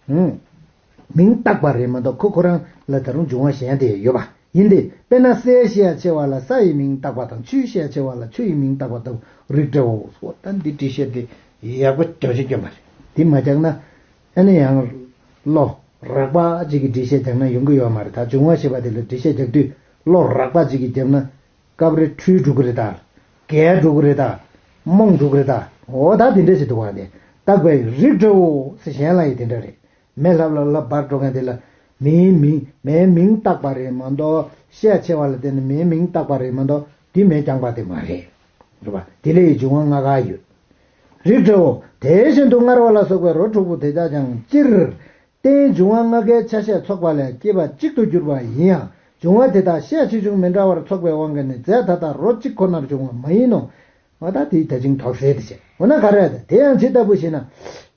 ཧུམ། མིང་བཏགས་པ་རེད་མ་གཏོགས་ཁོ་ཁོ་རང་ལ་ད་རུང་འབྱུང་བ་གཞན་དེ་ཡོད་པ་ཡིན་ཏེ། དཔེར་ན་སའི་ཤས་ཆེ་བ་ལ་ས་ཡི་མིང་བཏགས་པ་དང་། ཆུའི་ཤས་ཆེ་བ་ལ་ཆུ་ཡི་མིང་བཏགས་པ་ལྟ་བུ་རིགས་འདྲའོ། འོ་ད་འདི་འགྲེལ་བཤད་དེ་ཡག་པོ་རྒྱག་ཅིག་སྐྱོན་པ་རེད། འདི་མ་རྒྱག་ན་ཨ་ནི་ཡང་བློ་རགས་པ་ཅིག་གིས་འགྲེལ་བཤད་རྒྱག་ན་ཡོང་གི་ཡོད་མ་རེད། ད་འབྱུང་བ་ཞེས་པ་དེ་ལ་འགྲེལ་བཤད་རྒྱག་དུས་བློ་རགས་པ་ཅིག་གིས་བརྒྱབ་ན། སྐབས་རེ་འཁྲུལ་འགྲོ་གི་རེད་ད། འགལ་འགྲོ་གི་རེད་ད། རྨོངས་འགྲོ་གི་རེད་ད། འོ་ད་དེ་འདྲ་ཞིག་འདུག་བ། དེ་བཏགས་པའི་རིགས་འདྲའོ་ཟེར་གཞན་ལ་ཡི་དེ་འདྲ་རེད། མེ་ལྷབ་ལྷབ་ལྷབ་འབར་འགྲོ་མཁན་དེ་ལ་མེའི་མིང་མེའི་མིང་བཏགས་པ་རེད་མ་གཏོགས། ཤས་ཆེ་བ་ལ་བརྟེན་ནས་མེའི་མིང་བཏགས་པ་རེད་མ་གཏོགས་དེ་མེ་རྐྱང་པ་དེ་མ་རེད། རེད་པ། དེ་ལ་ཡི་འབྱུང་བ་ལྔ་ཀ་ཡོད། རིགས་འདྲའོ། དེ་བཞིན་དུ་མངར་བ་ལ་སོགས་པའི་རོ་དྲུག་པོ་དེ་དག་ཀྱང་སྤྱིར། རྟེན་འབྱུང་བ་ལྔ་ཀའི་ཆ་ཤས་ཚོགས་པ་ལས་སྐྱེས་པ་གཅིག་ཏུ་གྱུར་པ་ཡིན་ཡང་། འབྱུང་བ་དེ་དག་ཤས་ཆེ་ཆུང་མི་འདྲ་བར་ཚོགས་པའི་དབང་གིས་ནི་རྫས་མཐའ་དག་རོ་གཅིག་ཁོ་ནར་འབྱུང་བ་མ་ཡིན་ནོ། འོ་ད་དེའི་ད་ཅིང་དོགས་སེལ་དེ་བྱས། འོ་ན་ག་རེ་ད། དེ་ཡང་ཇི་ལྟ་བུ་ཞེ་ན།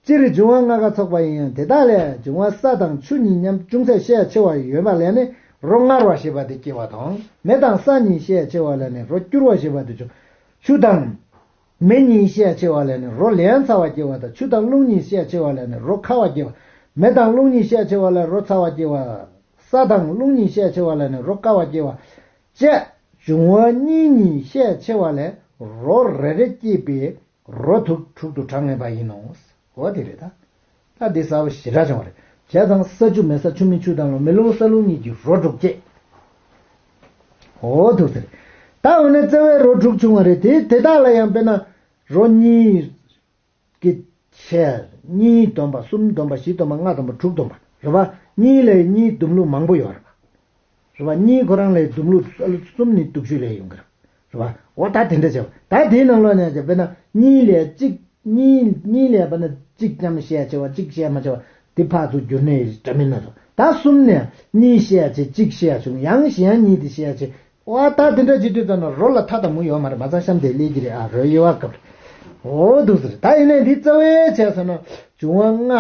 སྤྱིར་འབྱུང་བ་ལྔ་ཀ་ཚོགས་པ་ཡིན་ཡང་དེ་དག་ལས་འབྱུང་བ་ས་དང་ཆུ་གཉིས་མཉམ་ཅུང་ཟད་ཤས་ཆེ་བ་ཡོད་པ་ལས་ནི་རོ་མངར་བ་ཞེས་པ་དེ་སྐྱེ་བ་དང་། མེ་དང་ས་གཉིས་ཤས་ཆེ་བ་ལས་ནི་རོ་སྐྱུར་བ་ཞེས་པ་དེ་བྱུང་། ཆུ་དང་། མེ་གཉིས་ཤས་ཆེ་བ་ལས་ནི་རོ་ལན་ཚ་བ་སྐྱེ་བ་དང་། ཆུ་དང་རླུང་གཉིས་ཤས་ཆེ་བ་ལས་ནི་རོ་ཁ་བ་སྐྱེ་བ། མེ་དང་རླུང་གཉིས་ཤས་ཆེ་བ་ལས་རོ་ཚ་བ་སྐྱེ་བ། ས་དང་རླུང་གཉིས་ཤས་ཆེ་བ་ལས་ནི་རོ་བསྐ་བ་སྐྱེ་བ། བཅས་འབྱུང་བ་གཉིས་གཉིས་ཤས་ཆེ་བ་ལས་རོ་རེ་རེ་སྐྱེས་པས་རོ་དྲུག་དྲུག་ཏུ་གྲངས་ངེས་པ་ཡིན་ནོ། འོ་དེ་རེད་ད། ད་འདི་གསལ་པོ་ཞེ་དྲག་བྱུང་བ་རེད། བྱས་ཙང་ས་ཆུ་མེ་ས་ཆུ་མེ་ཆུ་དང་རླུང་མེ་རླུང་ས་རླུང་གཉིས་ཀྱིས་རོ་དྲུག་སྐྱེད། འོ་འདུག་ཟེར། ད་འོ་ན་རྩ་བའི་རོ་དྲུག་བྱུང་བ་རེད། དེ་དེ་དག་ལ་ཡང་དཔེར་ན་རོ་གཉིས་ཀྱི་ཆས་གཉིས་བསྡོམས་པ་གསུམ་བསྡོམས་པ་བཞི་བསྡོམས་པ་ལྔ་བསྡོམས་པ་དྲུག་བསྡོམས་པ་རེད་པ། གཉིས་ལས་གཉིས་བསྡོམས་ལུགས་མང་པོ་ཡོད་རེད་པ། རེད་པ། གཉིས་ཁོ་རང་ལས་བསྡོམས་ལུགས་ཨ་ལུ་གསུམ་ནས་སྟོང་ཕྲག་ལས་ཡོང་གི་རེད། རེད་པ། འོ་ད་དེ་འདྲ་བྱས་པ། ད་དེའི་ནང་ལོགས་ནས་ཀྱང་དཔེར་ན་གཉིས་ལས་གཅིག་གཉིས་གཉིས་ལས་དཔེར་ན་གཅིག་ཙམ་ཤས་ཆེ་བ་གཅིག་ཤས་མ་ཆེ་བ་དེ་ཕར་ཚུར་བསྒྱུར་ནས་འདྲ་མིན་སྣ་ཚོགས། ད་གསུམ་ནས་གཉིས་ཤས་ཆེ་གཅིག་ཤས་ཆུང་། ཡང་གཞན་གཉིས་དེ་ཤས་ཆེ། འོ་ད་དེ་འདྲ་བྱེད་དུས་ཙམ་ན་རོ་ལ་མཐའ་དང་མུ་ཡོད་མ་རེད། མ་ཚང་གཤམ་དེ་སླེབས་ཀྱི་རེད་ཨ། རོ་དབྱེ་བ་སྐབས་རེད། འོ་འདུག་ཟེར། ད་ཡིན་ནའི་འདི་རྩ་བའི་བྱས་ཟེར་ན་འབྱུང་བ་ལྔ།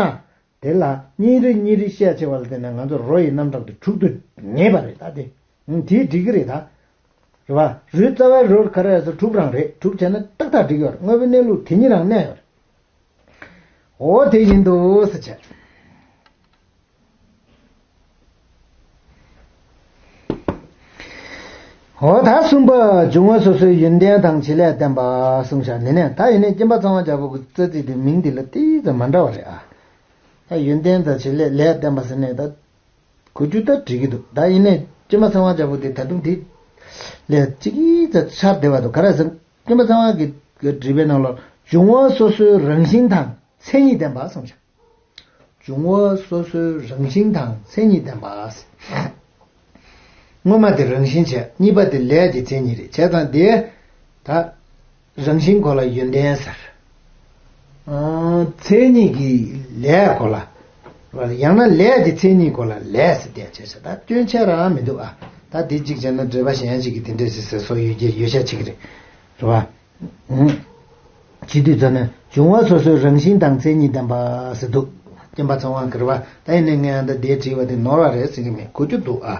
དེ་ལ་གཉིས་རེ་གཉིས་རེ་ཤས་ཆེ་བ་ལ་བརྟེན་ནས་ང་ཚོ་རོ་ཡི་རྣམ་གྲངས་དེ་དྲུག་ཏུ་ངེས་པ་རེད་ད་དེ། ཨང་། དེས་འགྲིག་གི་རེད་ད། རེད་པ། རོའི་རྩ་བའི་རོ་ག་རེ་ཟེར་དྲུག་རང་རེད། དྲུག་བྱས་ན་ཏག་ཏག་འགྲིག་ཡོད་རེད། དངོས་པོའི་གནས་ལུགས་དེ་ཉིད་རང་གནས་ཡོད་རེད། འོ་དེ་བཞིན་དུ་ཟེར་བྱས། འོ་ད་གསུམ་པ་འབྱུང་བ་སོ་སོའི་ཡོན་ཏན་དང་བྱེད་ལས་བསྟན་པ་གསུངས་བཞག་ནི་ནས། ད་ཡིན་ནའི་སྐྱེམས་པ་ཚངས་དབང་རྒྱལ་པོ་གི་རྩ་ཚིག་དེ་མིང་དེ་ལ་ཏིག་ཙམ་མ་འདྲ་བ་རེད་ཨ། ད་ཡོན་ཏན་དང་བྱེད་ལས་ལས་བསྟན་པ་ཟེར་ནས་ད་གོ་རྒྱུ་ད་འགྲིག་གི་འདུག་ད་ཡིན་ནའི་སྐྱེམས་པ་ཚངས་དབང་རྒྱལ་པོ་དེ་ད་དུང་དེ་ལས་གཅིག་ཙམ་ཆར་བདེ་བ་འདུག་ག་རེ་ཟེར། སྐྱེམས་པ་ཚངས་དབང་གི་འགྲེལ་པའི་ནང་ལ་འབྱུང་བ་སོ་སོའི་རང་བཞིན་དང་མཚན་ཉིད་ལྡན་པ་གསུངས་བཞག་འབྱུང་བ་སོ་སོའི་རང་བཞིན་དང་མཚན་ཉིད་ལྡན་པ། སྔོན་མ་དེ་རང་བཞིན་བྱས། གཉིས་པ་དེ་ལས་ཀྱི་མཚན་ཉིད་རེད། བྱས་ཙང་དེ་ད་རང་བཞིན་གོ་ལ་ཡོན་ཏན་ཟེར། ཨ། མཚན་ཉིད་ཀྱི་ལས་གོ་ལ། ཡང་ན་ལས་ཀྱི་མཚན་ཉིད་གོ་ལ་ལས་ཟེར་བསྡད་བྱས་ཟེར། ད་སྐྱོན་ཆེ་རང་མི་འདུག་ཨ། ད་དེ་གཅིག་བྱས་ན་འགྲེལ་པ་གཞན་ཞིག་གིས་དེ་འདྲས་ཟེར་ཟེར་སོགས་ཡོད་ཀྱི་ཡོད་ཤས་ཆེ་གི་རེད། རེད་པ། ཨང་། བྱེད་དུས་ཙམ་ནས་འབྱུང་བ་སོ་སོའི་རང་བཞིན་དང་མཚན་ཉིད་ལྡན་པ་ཟེར་འདུག་སྐྱེམས་པ་ཚངས་དབང་གིས་རེད་པ། ད་ཡིན་ནའི་ངས་ཨ་ད་དེའི་དྲིས་པ་དེ་ནོར་བ་རེད་ཟེར་གྱི་མེད། གོ་རྒྱུ་འདུག་ཨ།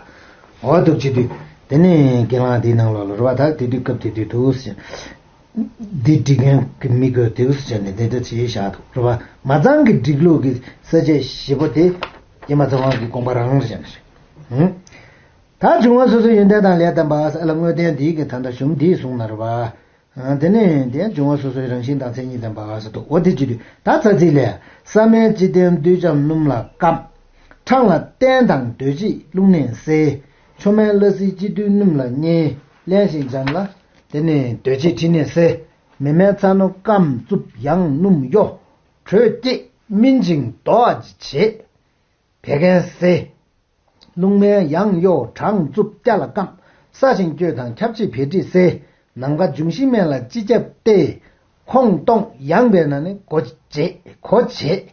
འོ་འདུག་བྱེད་དུས་དེ་ནས་རྒན་ལགས་དེའི་ནང་ལོགས་ལ་རེད་པ། ད་དེ་དུས་སྐབས་དེ་དུས་འདུག་ཟེར། འདི་འབྲི་མཁན་གྱི་མི་དགོས་འདུག་ཟེར་ནས་དེ་འདྲ་བྱས་བཞག་འདུག་རེད་པ། མ་ཚང་གི་སྒྲིག་ལུགས་ཀྱི་ས་བཅད་བཞི་པོ་དེ་སྐྱེམས་པ་ཚངས་དབང་གི་དགོངས་པ་རང་རེད་བྱས་ནས་རེད། ཨང་། ད་འབྱུང་བ་སོ་སོའི་ཡོན་ཏན་དང་ལས་བསྟན་པ་ཟེར་ལ་དངོས་བསྟན་འདིའི་གི་ད་ལྟ་གཞུང་འདིས་གསུངས་ན་རེད་པ། དེ་ནས་དེ་འབྱུང་བ་སོ་སོའི་རང་བཞིན་དང་མཚན་ཉིད་ལྡན་པ་ཟེར་འདུག་འོ་དེ་བྱེད་དུས་ད་རྩ་ཚིག་ལས། ས་སྨད་སྤྱི་བསྟན་བསྡུས་འཇམ་སྣུམ་ལ་སྐམ། འཕྲང་ལ་བསྟན་དང་སྡོད་བྱེད་རླུང་ནད་སེལ། ཆུ་སྨད་སླ་བསིལ་སྤྱི་བསྡུས་སྣུམ་ལ་མཉེ། བརླན་ཞིང་འཇམ་ལ་དེ་ནས་སྡོད་བྱེད་མཁྲིས་ནད་སེལ། མེ་སྨད་ཚ་རྣོ་སྐམ་རྩུབ་ཡང་སྣུམ་གཡོ། དྲོད་སྐྱེད་སྨིན་ཅིང་ལྡོག་བྱེད། བད་ཀན་སེལ། རླུང་སྨན་ཡང་གཡོ་གྲང་རྩུབ་སྐྱ་ལ་སྐམ། སྲ་ཞིང་སྐྱོ་དང་ཁྱབ་བྱེད་བད་མཁྲིས་སེལ། ནམ་མཁའ་འབྱུང་བཞི་སྨན་ལ་སྤྱི་ཁྱབ་སྟེ། ཁོང་སྟོང་ཡངས་པས་ན་ནི་གོ་འབྱེད་གོ་འབྱེད་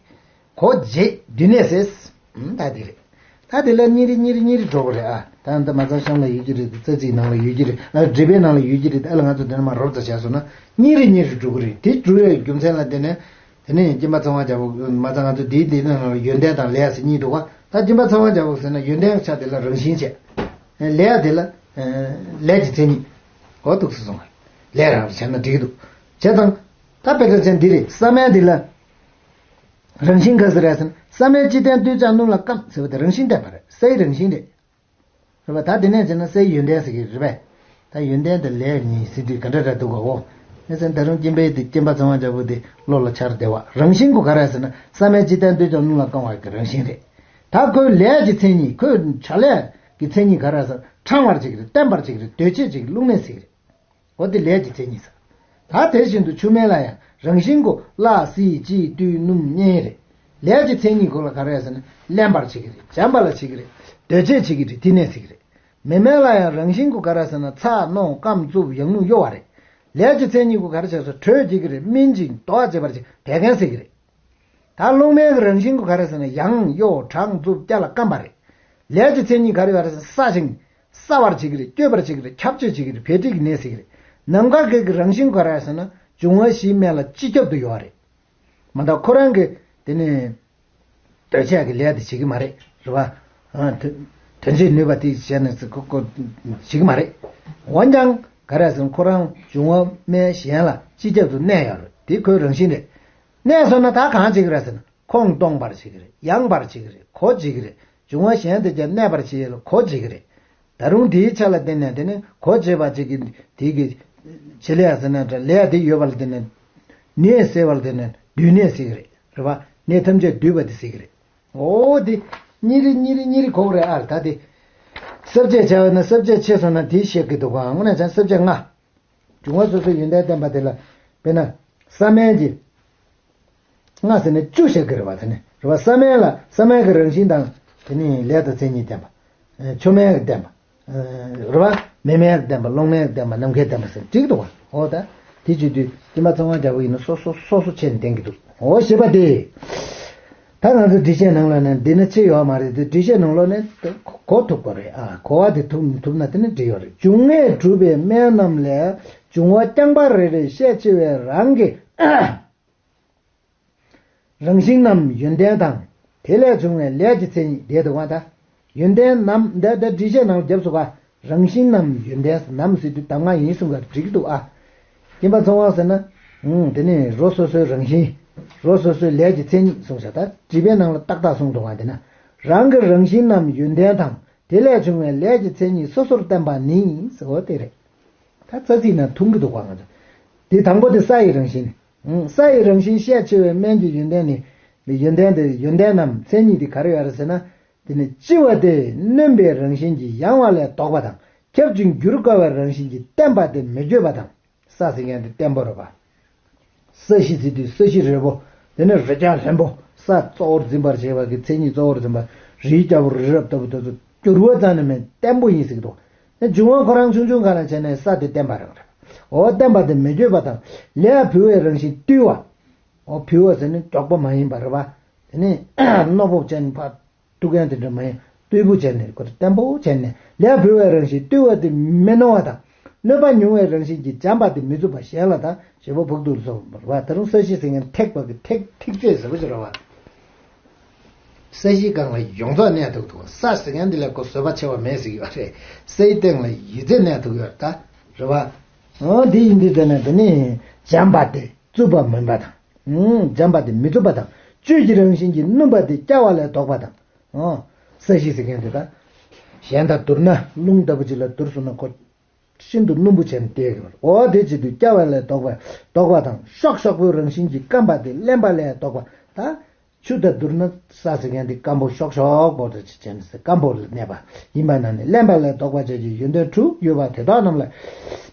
གོ་འབྱེད་འདུས་ནད་སེལ། ད་དེ་རེད། ད་དེ་ལ་གཉིས་རེ་གཉིས་རེ་གཉིས་རེ་འགྲོ་གི་རེད་ཨ། ད་ད་མ་ཚང་གཤམ་ལ་ཡོད་ཀྱི་རེད། རྩ་ཚིག་ནང་ལ་ཡོད་ཀྱི་རེད། ཨ། འགྲེལ་པའི་ནང་ལ་ཡོད་ཀྱི་རེད། ཨ་ལ་ང་ཚོ་དེ་ནས་མར་རོབ་ཙམ་བྱས་སོང་ན་གཉིས་རེ་གཉིས་རེ་འགྲོ་གི་རེད། དེ་འགྲོ་བའི་རྒྱུ་མཚན་ལ་དེ་ནས། དེ་ནས་སྐྱེམས་པ་ཚངས་དབང་རྒྱལ་པོ་མ་ཚང་ང་ཚོ་འདིའི་འདི་ནང་ལ་ཡོན་ཏན་དང་ལས་ཟེར་གཉིས་འདུག་ག་ད་སྐྱེམས་པ་ཚངས་དབང་རྒྱལ་པོ་ཟེར་ན་ཡོན་ཏན་ཆ་དེ་ལ་རང་བཞིན་བྱས། ལས་དེ་ལ་ལས་ཀྱི་མཚན་ཉིད། གོ་འདུག་སེ་སོང་བ། ལས་རང་རེད་བྱས་ན་འགྲིག་འདུག་བྱས་ཙང་། ད་དཔེ་ཆ་ཅན་འདི་རེད། ས་མལ་འདི་ལ་རང་བཞིན་ག་ཟེར་རེད་ཟེར་ན། ས་མལ་ཅི་བསྟན་དུས་ཀྱང་སྣུམ་ལ་སྐམ་ཟེར་བ་དེ་རང་བཞིན་བསྟན་པ་རེད། སའི་རང་བཞིན་རེད། རེད་པ། ད་དེ་ནས་བྱས་ན་སའི་ཡོན་ཏན་ཟེར་གྱི་རེད་པས། ད་ཡོན་ཏན་དང་ལས་གཉིས་ཟེར་དུས་ག་འདྲ་འདྲ་འདུག་ག་འོ། ཨེ་ཟེར་ན་ད་རུང་སྐྱེམས་པའི་དེ་སྐྱེམས་པ་ཚང་བ་འཇམ་པོ་དེ་བློ་ལ་འཆར་བདེ་བ་རང་བཞིན་གོ་ག་རེ་ཟེར་ན། ས་མལ་ཅི་བསྟན་དུས་ཀྱང་སྣུམ་ལ་སྐམ་པ་གི་རང་བཞིན་རེད། ད་ཁོའི་ལས་ཀྱི་མཚན་ཉིད། ཁོའི་བྱ་ལས་ཀྱི་མཚན་ཉིད་ག་རེ་ཟེར་ན། ཕྲང་བར་བྱེད་ཀྱི་རེད། བརྟན་པར་བྱེད་ཀྱི་རེད། སྡོད་བྱེད་བྱེད་ཀྱི་རླུང་ནད་ཟེར་གྱི་རེད། འོ་དེ་ལས་ཀྱི་མཚན་ཉིད་ཟེར། ད་དེ་བཞིན་དུ་ཆུ་སྨན་ལ་ཡང་རང་བཞིན་གོ། བརླ་བསིལ་ལྕི་བཏུལ་སྣུམ་མཉེ་རེད། ལས་ཀྱི་མཚན་ཉིད་གོ་ལ་ག་རེ་ཟེར་ན། བརླན་པར་བྱེད་ཀྱི་རེད། འཇམ་པ་ལ་བྱེད་ཀྱི་རེད། སྡོད་བྱེད་བྱེད་ཀྱི་རེད། དེ་ནས་ཟེར་གྱི་རེད། མེ་སྨན་ལ་ཡང་རང་བཞིན་གོ་ག་རེ་ཟེར་ན། ཚ་རྣོ་སྐམ་རྩུབ་ཡང་སྨྱུག་གཡོ་བ་རེད། ལས་ཀྱི་མཚན་ཉིད་གོ་ག་རེ་བྱས་སོ། དྲོད་བྱེད་ཀྱི་རེད། སྨིན་ཅིང་དོ་བ་བྱེད་པར་བྱེད་བད་ཀན་ཟེར་གྱི་རེད། ད་རླུང་སྨན་གྱི་རང་བཞིན་གོ་ག་རེ་ཟེར་ན། ཡང་གཡོ་དྲག་རྩུབ་སྐྱ་ལ་སྐམ་པ་རེད། ལས་ཀྱི་མཚན་ཉིད་ག་རེ་ཡོད་རེད་ཟེར་ན། སྲ་ཞིང་སྲ་བར་བྱེད་ཀྱི་རེད། སྐྱོ་བར་བྱེད་ཀྱི་རེད། ཁྱབ་བྱེད་བྱེད་ཀྱི་རེད། བད་མཁྲིས་ཀྱི་ནད་ཟེར་གྱི་རེད། ནམ་མཁའ་གི་གི་རང་བཞིན་ག་རེ་ཟེར་ན། འབྱུང་བ་བཞིའི་སྨན་ལ་སྤྱི་ཁྱབ་ཏུ་ཡོད་རེད། མ་གཏོགས་ཁོ་རང་གི་དེ་ནི་སྡོད་ཆས་ཀྱི་ལས་དེ་བྱེད་ཀྱི་མ་རེད། རེད་པ། ཨ། དོན་དོན་བྱེད་ནུས་པ་དེ་བྱས་ནས་ཁོ་ཁོ་བྱེད་ཀྱི་མ་རེད། འོན་ཀྱང་ག་རེ་ཟེར་ན། ཁོ་རང་འབྱུང་བ་སྨན་གཞན་ལ་སྤྱི་ཁྱབ་ཏུ་གནས་ཡོད་རེད། དེ་ཁོའི་རང་བཞིན་རེད། གནས་སོང་ན་ད་གང་བྱེད་ཀྱི་རེད་ཟེར་ན། ཁོང་སྟོང་པར་བྱེད་ཀྱི་རེད། ཡང་བར་བྱེད་ཀྱི་རེད། གོ་བྱེད་ཀྱི་རེད། འབྱུང་བ་གཞན་དེ་ཀྱང་གནས་པར་བྱེད་ཡས་ལ་གོ་བྱེད་ཀྱི་རེད། ད་རུང་དེའི་ཆ་ལ་བརྟེན་ནས་དེ་ནི་གོ་བྱེད་པ་ཅིག་གིས་དེ་གི་བྱེད་ལས་ཟེར་ན་འདྲ། ལས་དེ་ཡོད་པ་ལ་བརྟེན་ནས་ནད་སེལ་བ་ལ་བརྟེན་ནས་འདུས་ནད་ཟེར་གྱི་རེད། རེད་པ། ནད་ཐམས་ཅད་འདུས་པ་དེ་ཟེར་གྱི་རེད། འོ་དེ་གཉིས་རེ་གཉིས་རེ་གཉིས་རེ་གོ་གི་རེད་ཨ། ད་དེ་ས་བཅད་བྱས་པ་ན་ས་བཅད་ཆེ་སོང་ན་དེ་བཤད་ཀྱི་འདུག་ག་འོ་ན་ཅང་ས་བཅད་ལྔ། འབྱུང་བ་སོ་སོའི་ཡོན་ཏན་བསྟན་པ་དེ་ལ། དཔེར་ན། ས་སྨན་གྱི་ལྔ་ཟེར་ནས་བཅུ་བཤད་ཀྱི་རེད་པ། དེ་ནི་རེད་པ། ས་སྨན་ལ་ས་སྨན་གྱི་རང་བཞིན་དང་། དེ་ནི་ལས་དང་མཚན་ཉིད་བསྟན་པ། ཆུ་སྨན་གྱི་བསྟན་པ། རེད་པ། མེ་སྨན་གྱི་བསྟན་པ། རླུང་སྨན་གྱི་བསྟན་པ། ནམ་མཁའི་བསྟན་པ་ཟེར་འགྲིག་འདུག་པ། འོ་ད། དེ་བྱེད་དུས་སྐྱེམས་པ་ཚང་བ་རྒྱལ་པོ་ཡིན་ན་སོ་སོ་སོ་སོ་ཆེ་ནས་བསྟན་གྱི་འདུག་འོ་ཞེས་པ་སྟེ། ད་ང་ཚོ་འགྲེལ་བཤད་ནང་ལོགས་ནས་འདི་ནི་ཅི་ཡོད་མ་རེད་དེ། འགྲེལ་བཤད་ནང་ལོགས་ནས་གོ་ཐུབ་པ་རེད་ཨ། གོ་བ་དེ་ཐུབ་ཐུབ་ན་དེ་ནི་འགྲིག་ཡོད་རེད། འབྱུང་ལྔས་གྲུབ་པའི་སྨན་རྣམས་ལས་འབྱུང་བ་རྐྱང་པ་རེ་རེ་ཤས་ཆེ་བས་རང་གི་རང་བཞིན་ནམ་ཡོན་ཏན་དང་། དེ་ལས་བྱུང་བའི་ལས་ཀྱི་མཚན་ཉིད་དེ་འདུག་པ། ད་ཡོན་ཏན་ནམ་འདི་ད་འགྲེལ་བཤད་ནང་ལ་བརྒྱབ་སོང་པ། རང་བཞིན་ནམ་ཡོན་ཏན་ནམ་ཟེར་དུས་གདམས་ངག་ཡིན་གསུང་ག་འགྲིག་གི་འདུག་ཨ། སྐྱེམས་པ་ཚང་བ་ཟེར་ན། ཨང་། དེ་ནི་རོ་སོ་སོའི་རང་བཞིན། རོ་སོ་སོའི་ལས་ཀྱི་མཚན་ཉིད་གསུངས་བཞག་ད་འགྲེལ་པའི་ནང་ལ་ཏག་ཏག་གསུངས་འདུག་ག་དེ་ན། རང་གི་རང་བཞིན་ནམ་ཡོན་ཏན་དང་། དེ་ལས་བྱུང་བའི་ལས་ཀྱི་མཚན་ཉིད་སོ་སོར་བསྟན་པ་ནི་ཟེར་བ་དེ་རེད། ད་རྩ་ཚིག་ནང་མཐུན་གྱི་འདུག་ག་ང་ཚོ། དེ་དང་པོ་དེ་ས་ཡི་རང་བཞིན། ཨང་། ས་ཡི་རང་བཞིན་ཤས་ཆེ་བའི་སྨན་གྱི་ཡོན་ཏན་ནི། ཡོན་ཏན་དེ་ཡོན་ཏན་ནམ་མཚན་ཉིད་དེ་ག་རེ་ཡོད་རེད་ཟེར་ན། དེ་ནི་ལྕི་བ་དེ་སྣོན་པའི་རང་བཞིན་གྱིས་ཡང་བ་ལས་ལྡོག་པ་དང་། ཁྱབ་ཅིང་འགྱུར་དཀའ་བའི་རང་བཞིན་གྱིས་བརྟན་པ་དེ་མི་འགྱུར་བ་དང་། ས་ཟེར་མཁན་དེ་བརྟན་པོ་རེད་པ། ས་གཞི་ཟེར་དུས་ས་གཞི་རེད་པོ། དེ་ནི་རི་རྒྱ་ལྷུན་པོ། ས་གཙོ་བོར་འཛིན་པར་བྱེད་པ་གི་མཚན་ཉིད་གཙོ་བོར་འཛིན་པ། རིའི་རྒྱལ་པོ་རི་རབ་ལྟ་བུ་དེ་ཚོ་འགྱུར་བ་ཙམ་ནི་མེད། བརྟན་པོ་ཡིན་ཟེར་གི་འདུག་ནི་འབྱུང་བ་ཁོ་རང་ཆུང་ཆུང་ག་ལ་བྱས་ནས་ས་དེ་བརྟན་པ་རང་རེད། འོ་བརྟན་པ་དེ་མི་འགྱུར་བ་དང་། ལས་བུལ་བའི་རང་བཞིན་རྟུལ་བ། འོ་བུལ་བ་ཟེར་ནི་མགྱོགས་པོ་མ་ཡིན་པ་རེད་པ། དེ་ནི་རྣོ་པོ་ཅན་ཕར། ཐུག་མཁན་དེ་འདྲ་མ་ཡིན། རྟུལ་པོ་བྱས་ནས་ཁོ་བརྟན་པོ་བྱས་ནས་ལས་བུལ་བའི་རང་བཞིན་རྟུལ་བ་དེ་མི་རྣོ་བ་དང་། གནོད་པ་ཉུང་བའི་རང་བཞིན་གྱིས་འཇམ་པ་དེ་མི་རྩུབ་པ་གཞན་ལ་དང་བྱེད་པོ་ཕོག་ཐུག་སོགས་པ། ད་རུང་ས་གཞི་ཟེར་མཁན་ཐེག་པ་གི་ཐེག་ཐེག་ཆོད་ཟེར་བ་ཞིག་རེད་བ། ས་གཞིའི་སྒང་ལ་ཡོངས་རྫོགས་གནས་ཐུབ་འདུག་ས་ཟེར་མཁན་འདི་ལ་ཁོ་བཟོད་པ་ཆེ་བ་མེད་ཟེར་གྱི་ཡོད་རེད། སའི་སྟེང་ལ་ཡོད་ཚད་གནས་ཐུབ་ཡོད་ད། རེད་བ། འོ་འདི་ཡིན་དུས་དེ་ནས་དེ་ནི་འཇམ་པ་དེ་རྩུབ་པ་མིན་པ་དང་། ཨུམ། འཇམ་པ་དེ་མི་རྩུབ་པ་དང་། བཅུད་ཀྱི་རང་བཞིན་གྱིས་སྣུམ་པ་དེ་སྐྱ་བ་ལས་ལྡོག་པ་དང་། ཨོ། ས་གཞི་ཟེར་མཁན་དེ་ད། གཞན་དང་བསྡུར་ན་རླུང་ལྟ་བུ་ཅིག་ལ་བསྡུར་སོང་ན་ཁོ། ཤིན་ཏུ་སྣུམ་པོ་བྱས་ནས་བསྡད་ཡོད་རེད། ཨོ་དེ་བྱེད་དུས་སྐྱ་བ་ལས་ལྡོག་པ་ལྡོག་པ་དང་། ཤོག་ཤོག་པོའི་རང་བཞིན་གྱིས་སྐམ་པ་དེ་བརླན་པ་ལས་ལྡོག་པ་ད། ཆུ་དང་བསྡུར་ན་ས་ཟེར་མཁན་དེ་སྐམ་པོ་ཤོག་ཤོག་པོ་འདྲ་ཅིག་བྱས་ནས་སྐམ་པོ་ལ་གནས་པ་ཡིན་པ་ན་ནི་བརླན་པ་ལས་ལྡོག་པ་བྱས་ཀྱི་ཡོན་ཏན་དྲུག་ཡོད་པ་དེ་དག་རྣམས་ལ།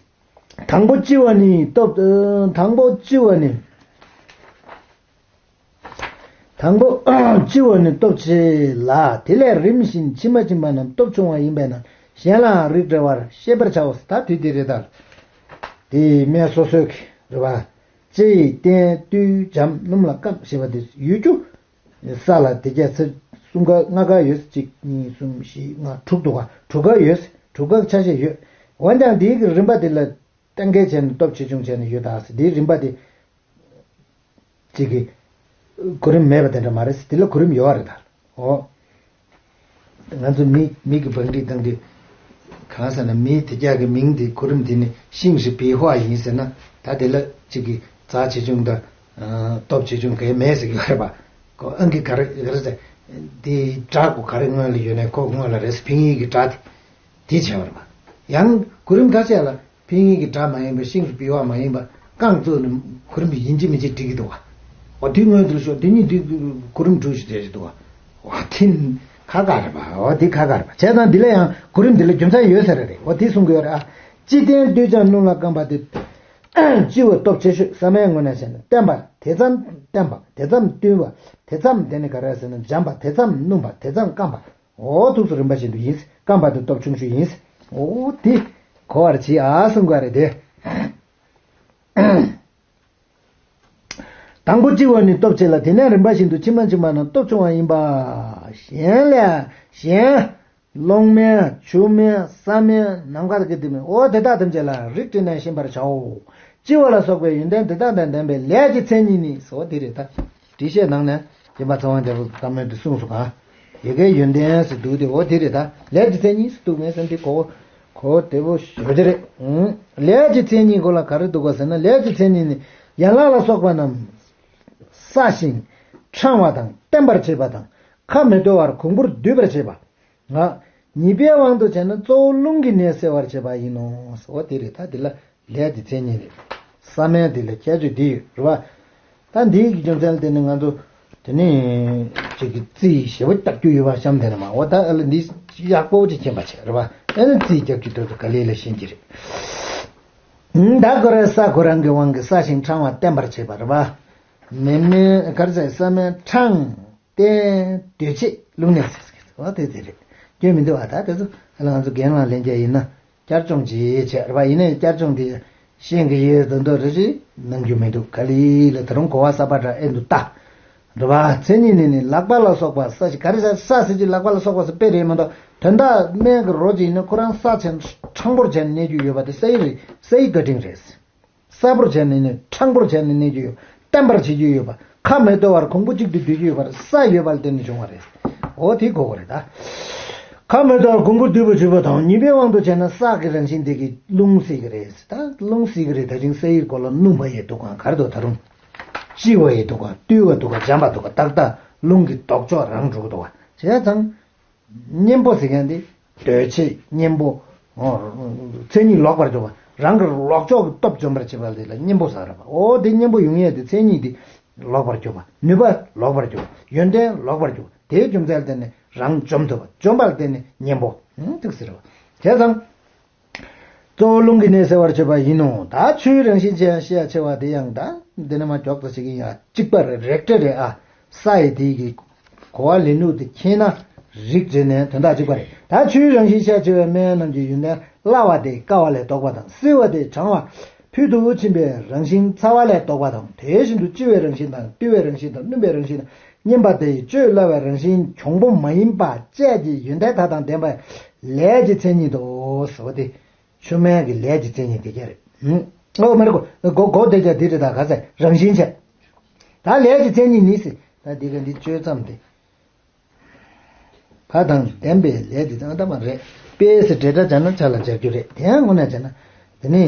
དང་པོ་ལྕི་བ་ནི་སྟོབས། དང་པོ་ལྕི་བ་ནི། དང་པོ་ལྕི་བ་ནི་སྟོབས་ཆེ་ལ། དེ་ལས་རིམ་བཞིན་ཕྱི་མ་ཕྱིན་པ་རྣམས་སྟོབས་ཆུང་བ་ཡིན་པས་ན་གཞན་ལའང་རིགས་འགྲེ་བར་ཤེས་པར་བྱའོ། ད་དུས་འདི་རེད་ད། དེ་སྨན་སོ་སོའི་གི་རེད་བ། ལྕི་ཡིས་བརྟན་རྟུལ་འཇམ་སྣུམ་ལ་སྐམ་ཞེས་པ་དེ་ཡོད་རྒྱུ། ས་ལ་དེ་གྱད་ཚེ་གསུམ་ཀ་ལྔ་ཀ་ཡོད། གཅིག་གཉིས་གསུམ་བཞི་ལྔ་དྲུག་འདུག་ག་དྲུག་ཀ་ཡོད། དྲུག་ཀ་ཆ་ཤས་ཡོད། འོན་ཀྱང་དེའི་གི་རིམ་པ་དེ་ལ་གཏན་འཁེལ་བྱས་ནས་སྟོབས་ཆེ་ཆུང་བྱས་ནས་ཡོད་ད་ཟེར། དེའི་རིམ་པ་དེ་གཅིག་གི་གོ་རིམ་མེད་པ་དེ་འདྲ་མ་རེད་ཟེར། དེ་ལ་གོ་རིམ་ཡོད་རེད་ད། འོ། ང་ཚོ་མི་མི་གི་བང་སྒྲིག་བཏང་དུས་ གང་ཟེར་ན་མི་དེ་རྒྱག་གི་མིང་དེ་གོ་རིམ་དེ་ནི་ཤིང་ཧྲི་པི་ཧྭ་ཡིན་ཟེར་ན། ད་དེ་ལ་གཅིག་གི་རྩ་ཆེ་ཆུང་དང་སྟོབས་ཆེ་ཆུང་གས་མེད་ཟེར་གྱི་ཡོད་རེད་པ། ཁོ་ཨང་ཀི་ག་རེ་ག་རེ་ཟེར། དེ་སྒྲ་གོ་ག་རེ་སྔོན་ལ་ཡོད་ནའི་ཁོ་སྔོན་ལ་རེད་ཟེར། ཕིང་ཡིག་གི་སྒྲ་དེ་དེ་བྱས་པ་རེད་པ། ཡང་གོ་རིམ་ཁ་ཤས་ལ་ཕིང་ཡིག་གི་སྒྲ་མ་ཡིན་པ། ཤིང་ཧྲི་པི་ཧྭ་མ་ཡིན་པ། རྐང་བཙུགས་ནས་གོ་རིམ་ཡིན་གཅིག་མིན་གཅིག་འགྲིག་གི་འདུག་བ། འོ་དེ་སྔོན་དུ་ཤོག་དེ་གཉིས་དེ་གོ་རིམ་འགྲུབ་ཞིག་བསྡད་ཀྱི་འདུག་བ། འོ་དེ་ཁག་ཁག་རེད་པ། འོ་དེ་ཁག་ཁག་རེད་པ། བྱས་ཙང་འདི་ལ་ཡང་གོ་རིམ་འདི་ལ་རྒྱུ་མཚན་ཡོད་ས་རེད། འོ་དེ་གསུང་གི་ཡོད་རེད་ཨ། སྤྱི་བརྟན་བསྟོད་ཅིང་སྣུམ་ལ་བསྐམས་པ་དེ། སྤྱི་བོ་སྟོབས་ཆེ་ཤོས་ས་མའི་ངོས་ནས་བྱས་ན་བརྟན་པ། དེ་ཙམ་བརྟན་པ། དེ་ཙམ་བརྟུལ་བ། དེ་ཙམ་དེ་ནི་ག་རེ་ཟེར་ན་འཇམ་པ། དེ་ཙམ་སྣུམ་པ། དེ་ཙམ་སྐམ་པ། འོ་ཐུགས་སུ་རིམ་པ་བཞིན་དུ་ཡིན། སྐམ་པ་དེ་སྟོབས་ཆུང་ཤོས་ཡིན། འོ་དེ་གོ་བར་བྱེད་ཨ་གསུང་གི་རེད་དེ། དང་པོ་སྤྱི་བོ་ནི་སྟོབས་ཆེ་ལ། དེ་ནས་རིམ་པ་བཞིན་དུ་ཕྱི་མ་ཕྱི་མ་རྣམས་སྟོབས་ཆུང་བ་ཡིན་པ། གཞན་ལས་གཞན། རླུང་མེ་ཆུ་མེ་ས་མེ་ནམ་མཁའ་དང་དེ་མེ། འོ་དེ་དག་ཐམས་ཅད་ལ་རིགས་བསྒྲེས་ནས་ཤེས་པར་བྱའོ། སྤྱི་བོ་ལ་སོགས་པའི་ཡོན་ཏན་དེ་དག་དང་ལྡན་པའི་ལས་ཀྱི་མཚན་ཉིད་ནི་ཟེར་བ་དེ་རེད་ད། འགྲེལ་བཤད་ནང་ནས་རྗེ་འབངས་ཚེ་དབང་རྒྱལ་པོ་བཀའ་མོལ་དེ་གསུངས་སོང་ག། ཡི་གེའི་ཡོན་ཏན་ཟེར་འདུག་དེ་འོ་དེ་རེད་ད། ལས་ཀྱི་མཚན་ཉིད་ཟེར་འདུག་ངས་བསམ་དེ་གོ་གོ་བདེ་པོ་ཞེ་པོ་ཅིག་རེད། ལས་ཀྱི་མཚན་ཉིད་སྐོར་ལ་ག་རེ་འདུག་ག་ཟེར་ན། ལས་ཀྱི་མཚན་ཉིད་ནི་ཡན་ལག་ལ་སོགས་པ་རྣམས་སྲ་ཞིང་ཕྲེང་བ་དང་བརྟན་པར་བྱེད་པ་དང་། ཁ་མི་ལྟོ་བར་གོང་བུར་སྡུད་པར་བྱེད་པ། ང་། ཉེས་པའི་དབང་དུ་བྱས་ན་གཙོ་བོ་རླུང་གི་ནད་སེལ་བར་བྱེད་པ་ཡིན་ནོ། འོ་དེ་རེད་ད། དེ་ལ་ལས་ཀྱི་མཚན་ཉིད་རེད། ས་མལ་དེ་ལ་ཁྱད་ཆོས་དེ་ཡོད་རེད་བ། ད་འདིའི་གི་རྒྱུ་མཚན་ལ་བརྟེན་ནས་ང་ཚོ་དེ་ནི་ཅིག་གི་རྩིས་ཞེ་པོ་རྒྱག་རྒྱུ་ཡོད་པ་གཤམ་དེ་ནས་མ། འོ་ད་ཨ་ལ་འདི་ཡག་པོ་ཅིག་མཁྱེན་པ་བྱས་རེད་བ། ཨ་ནི་རྩིས་རྒྱག་རྒྱུ་དེ་ཚོ་ག་ལེ་ལ་ཤེས་ཀྱི་རེད། ད་ཁོ་རང་ས་ཁོ་རང་གི་དབང་གིས་སྲ་ཞིང་ཕྲེང་བ་བརྟན་པར་བྱེད་པ་རེད་བ། མེ་མེ་ག་རེ་ཟེར། ས་མལ་ཕྲེང་། བརྟན། སྡུད་བྱེད་རླུང་ནད་ཟེར་གྱི་འོ་དེ་དེ་རེད། སྐྱོན་མི་འདུག་ཨ། ད་དེ་ཚོ་ཨ་ལ་ང་ཚོ་རྒན་ལགས་ལྷན་རྒྱས་ཡིན་ན་བསྐྱར་སྦྱོང་ཅིག་བྱས་རེད་པ། ཡིན་ནའི་བསྐྱར་སྦྱོང་དེ་ཤེས་ཀྱི་ཡོད་མདོག་མདོག་རེ་རེ་གནང་རྒྱུ་མི་འདུག་ག་ལེ་ལ་ད་རུང་གོ་བ་གསར་པ་འདྲ་ཨེ་འདུག་ལྟ། རེད་པ། མཚན་ཉིད་ནི་ནི་ལག་པ་ལ་སོགས་པ་ས་ཞིག་ག་རེ་ཟ་ས་ཟེར་གྱི་ལག་པ་ལ་སོགས་པ་ཟེར་དཔེ་རེད་མ་གཏོགས་དོན་དག་སྨན་གྱི་རོ་ཅིག་ཡིན་ན་ཁོ་རང་ས་ཆེན་ཕྲང་པོར་བྱས་ནས་གནས་རྒྱུ་ཡོད་པ་དེ་ས་ཡི་རེད། ས་ཡི་བཀའ་དྲིན་རེད། གསལ་པོར་བྱས་ནས་ནི་ཕྲང་པོར་བྱས་ནས་གནས་རྒྱུ་ཡོད། བརྟན་པར་བྱེད་རྒྱུ་ཡོད་པ། ཁ་མི་ལྟོ་བར་གོང་བུ་གཅིག་ཏུ་སྡུད་རྒྱུ་ཡོད་པར་ས་ཡོད་པ་ལ་བརྟེན་ནས་བྱུང་བ་རེད། འོ་དེ་གོ་དགོས་རེད་ད། ཁ་མི་ལྟོ་བར་གོང་བུ་སྡུད་པར་བྱེད་པ་དང་། ཉེས་པའི་དབང་དུ་བྱས་ན་ས་གི་རང་བཞིན་དེ་གིས་རླུང་བསིལ་གི་རེད། ད་རླུང་བསིལ་གི་རེད། ད་ཅིང་ས་ཡི་སྐོར་ལ་སྣུམ་པ་ཡི་འདུག་ག་ག་རེ་འདུག་ད་རུང་ལྕི་བ་ཡི་འདུག་ག་བརྟུལ་བ་འདུག་ག་འཇམ་པ་འདུག་ག་ཏག་ཏག་རླུང་གི་ལྡོག་ཕྱོགས་རང་འགྲོ་གི་འདུག་ག་བྱས་ཙང་། གཉེན་པོ་ཟེར་མཁན་དེ་གདོས་བྱེད་གཉེན་པོ། ཨོ། མཚན་ཉིད་ལོག་པར་འཇོམས་པ། རང་གི་ལོག་ཕྱོགས་ཀྱི་སྟོབས་འཇོམས་པར་བྱེད་པ་དེ་ལ་གཉེན་པོ་ཟེར་རེད་པ། ཨོ་དེ་གཉེན་པོ་ཡོང་ཡས་དེ་མཚན་ཉིད་དེ་ལོག་པར་འཇོམས་པ། ནུས་པ་ལོག་པར་འཇོམས་པ། ཡོན་ཏན་ལོག་པར་འཇོམས་པ། དེའི་རྒྱུ་མཚན་ལ་བརྟེན་ནས་རང་འཇོམས་ཐུབ་པ། འཇོམས་པ་ལ་བརྟེན་ནས་གཉེན་པོ། ཨང་དེ་ཟེར་བ། བྱས་ཙང་། གཙོ་བོ་རླུང་གི་ནད་སེལ་བར་བྱེད་པ་ཡིན་ནོ། ད་ཆུའི་རང་བཞིན་ཅན་ཤེས་ཡ་ཆེ་བ་དེ་ཡང་ད་འདི་ནས་མ་མགྱོགས་ཙམ་ཞིག་ཡིན་ཡ་གཅིག་པ་རེད། རེག་བྱ་རེད་ཨ། ས་ཡི་དེ་གི་གོ་བ་ལེན་ལུགས་དེ་མཁྱེན་ན་རིགས་བྱས་ནས་དོན་དག་གཅིག་པ་རེད། ད་ཆུའི་རང་བཞིན་ཤས་ཆེ་བའི་སྨན་རྣམས་ཀྱི་ཡོན་ཏན་སླ་བ་དེ་བསྐ་བ་ལས་ལྡོག་པ་དང་། བསིལ་བ་དེ་གྲང་བ་ཕུལ་དུ་ཕྱིན་པའི་རང་བཞིན་ཚ་བ་ལས་ལྡོག་པ་དང་། དེ་བཞིན་དུ་ལྕི་བའི་རང་བཞིན་དང་། བརྟུལ་བའི་རང་བཞིན་དང་། སྣུམ་པའི་རང་བཞིན་དང་། མཉེན་པ་དེ་ཡི་བཅོས་སླ་བའི་རང་བཞིན་གྱོང་པོ་མ་ཡིན་པ་བཅས་ཀྱི་ཡོན་ཏན་དག་དང་ལྡན་པའི་ལས་ཀྱི་མཚན་ཉིད་དོ་ཟེར་བ་དེ། ཆུ་སྨན་གྱི་ལས་ཀྱི་མཚན་ཉིད་དེ་ཀྱང་རེད། ཨོ་མ་རེད་གོ། གོ་གོ་དེ་ཀྱང་དེ་རེད། ད་ག་ཚད་རང་བཞིན་བྱས། ད་ལས་ཀྱི་མཚན་ཉིད་ནི་ཟེར། ད་འདི་ག་འདི་བཅོས་ཙམ་དེ། བ་དང་ལྡན་པའི་ལས་དེ་ཙམ་ད་མ་རེད། དཔེ་ཟེར་འབྲེལ་སྒྲ་སྦྱར་ན་ཆ་ལ་སྦྱར་རྒྱུ་རེད། དེ་ཡང་དངོས་གནས་བྱས་ན། དེ་ནི་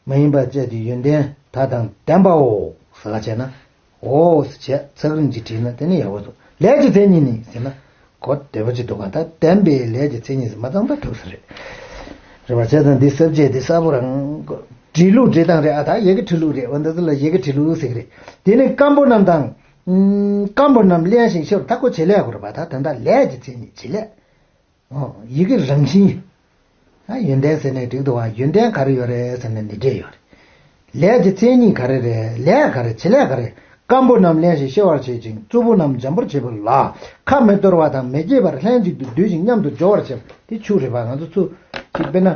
མ་ཡིན་པ་བཅས་ཀྱི་ཡོན་ཏན་དག་དང་ལྡན་པའོ་ཟེར་བ་བྱས་ན། འོ་ཟེར་བྱས་ཚིག་རིང་གཅིག་བྲིས་ན་དེ་ནི་ཡག་པོ་འདུག་ལས་ཀྱི་མཚན་ཉིད་ནི་ཟེར་ན། གོ་བདེ་པོ་ཅིག་འདུག་ག་ད་ལྡན་པའི་ལས་ཀྱི་མཚན་ཉིད་ཟེར་མ་ཚང་ད་ཐུག་ས་རེད། རེད་པ། བྱས་ཙང་འདི་ས་བཅད་འདི་གསལ་པོ་རང་། འབྲི་ལུགས་འབྲི་སྟངས་རེད་ཨ། ད་ཡི་གེ་འབྲི་ལུགས་རེད། འོ་འདི་ཚོ་ལ་ཡི་གེ་འབྲི་ལུགས་ཟེར་གི་རེད། དེ་ནི་སྐམ་པོ་རྣམས་དང་། སྐམ་པོ་རྣམས་བརླན་ཞིང་ཤེས་པར། ད་ཁོ་བྱེད་ལས་དགོས་རེད་པ། ད་དོན་དག་ལས་ཀྱི་མཚན་ཉིད་བྱེད་ལས། ཨོ། ཡི་གེ་རང་བཞིན། ཨ། ཡོན་ཏན་ཟེར་ནས་འགྲིག་འདུག་བ། ཡོན་ཏན་ག་རེ་ཡོད་རེད་ཟེར་ན་ནི་འདྲེས་ཡོད་རེད། ལས་ཀྱི་མཚན་ཉིད་ག་རེ་རེད། ལས་ག་རེ། བྱེད་ལས་ག་རེ། སྐམ་པོ་རྣམས་བརླན་ཞིང་ཤེས་པར་བྱེད་ཅིང་། རྩུབ་པོ་རྣམས་འཇམ་པོར་བྱེད་པ་ལ། ཁ་མི་གཏོར་བ་དང་མི་བསྐྱེད་པར་ལྷན་ཅིག་ཏུ་སྡུད་ཅིང་མཉམ་དུ་སྦྱོར་བར་བྱེད་པ་དེ་ཆུ་རེད་པ། ང་ཚོ་ཚུར་ཅིག་དཔེར་ན།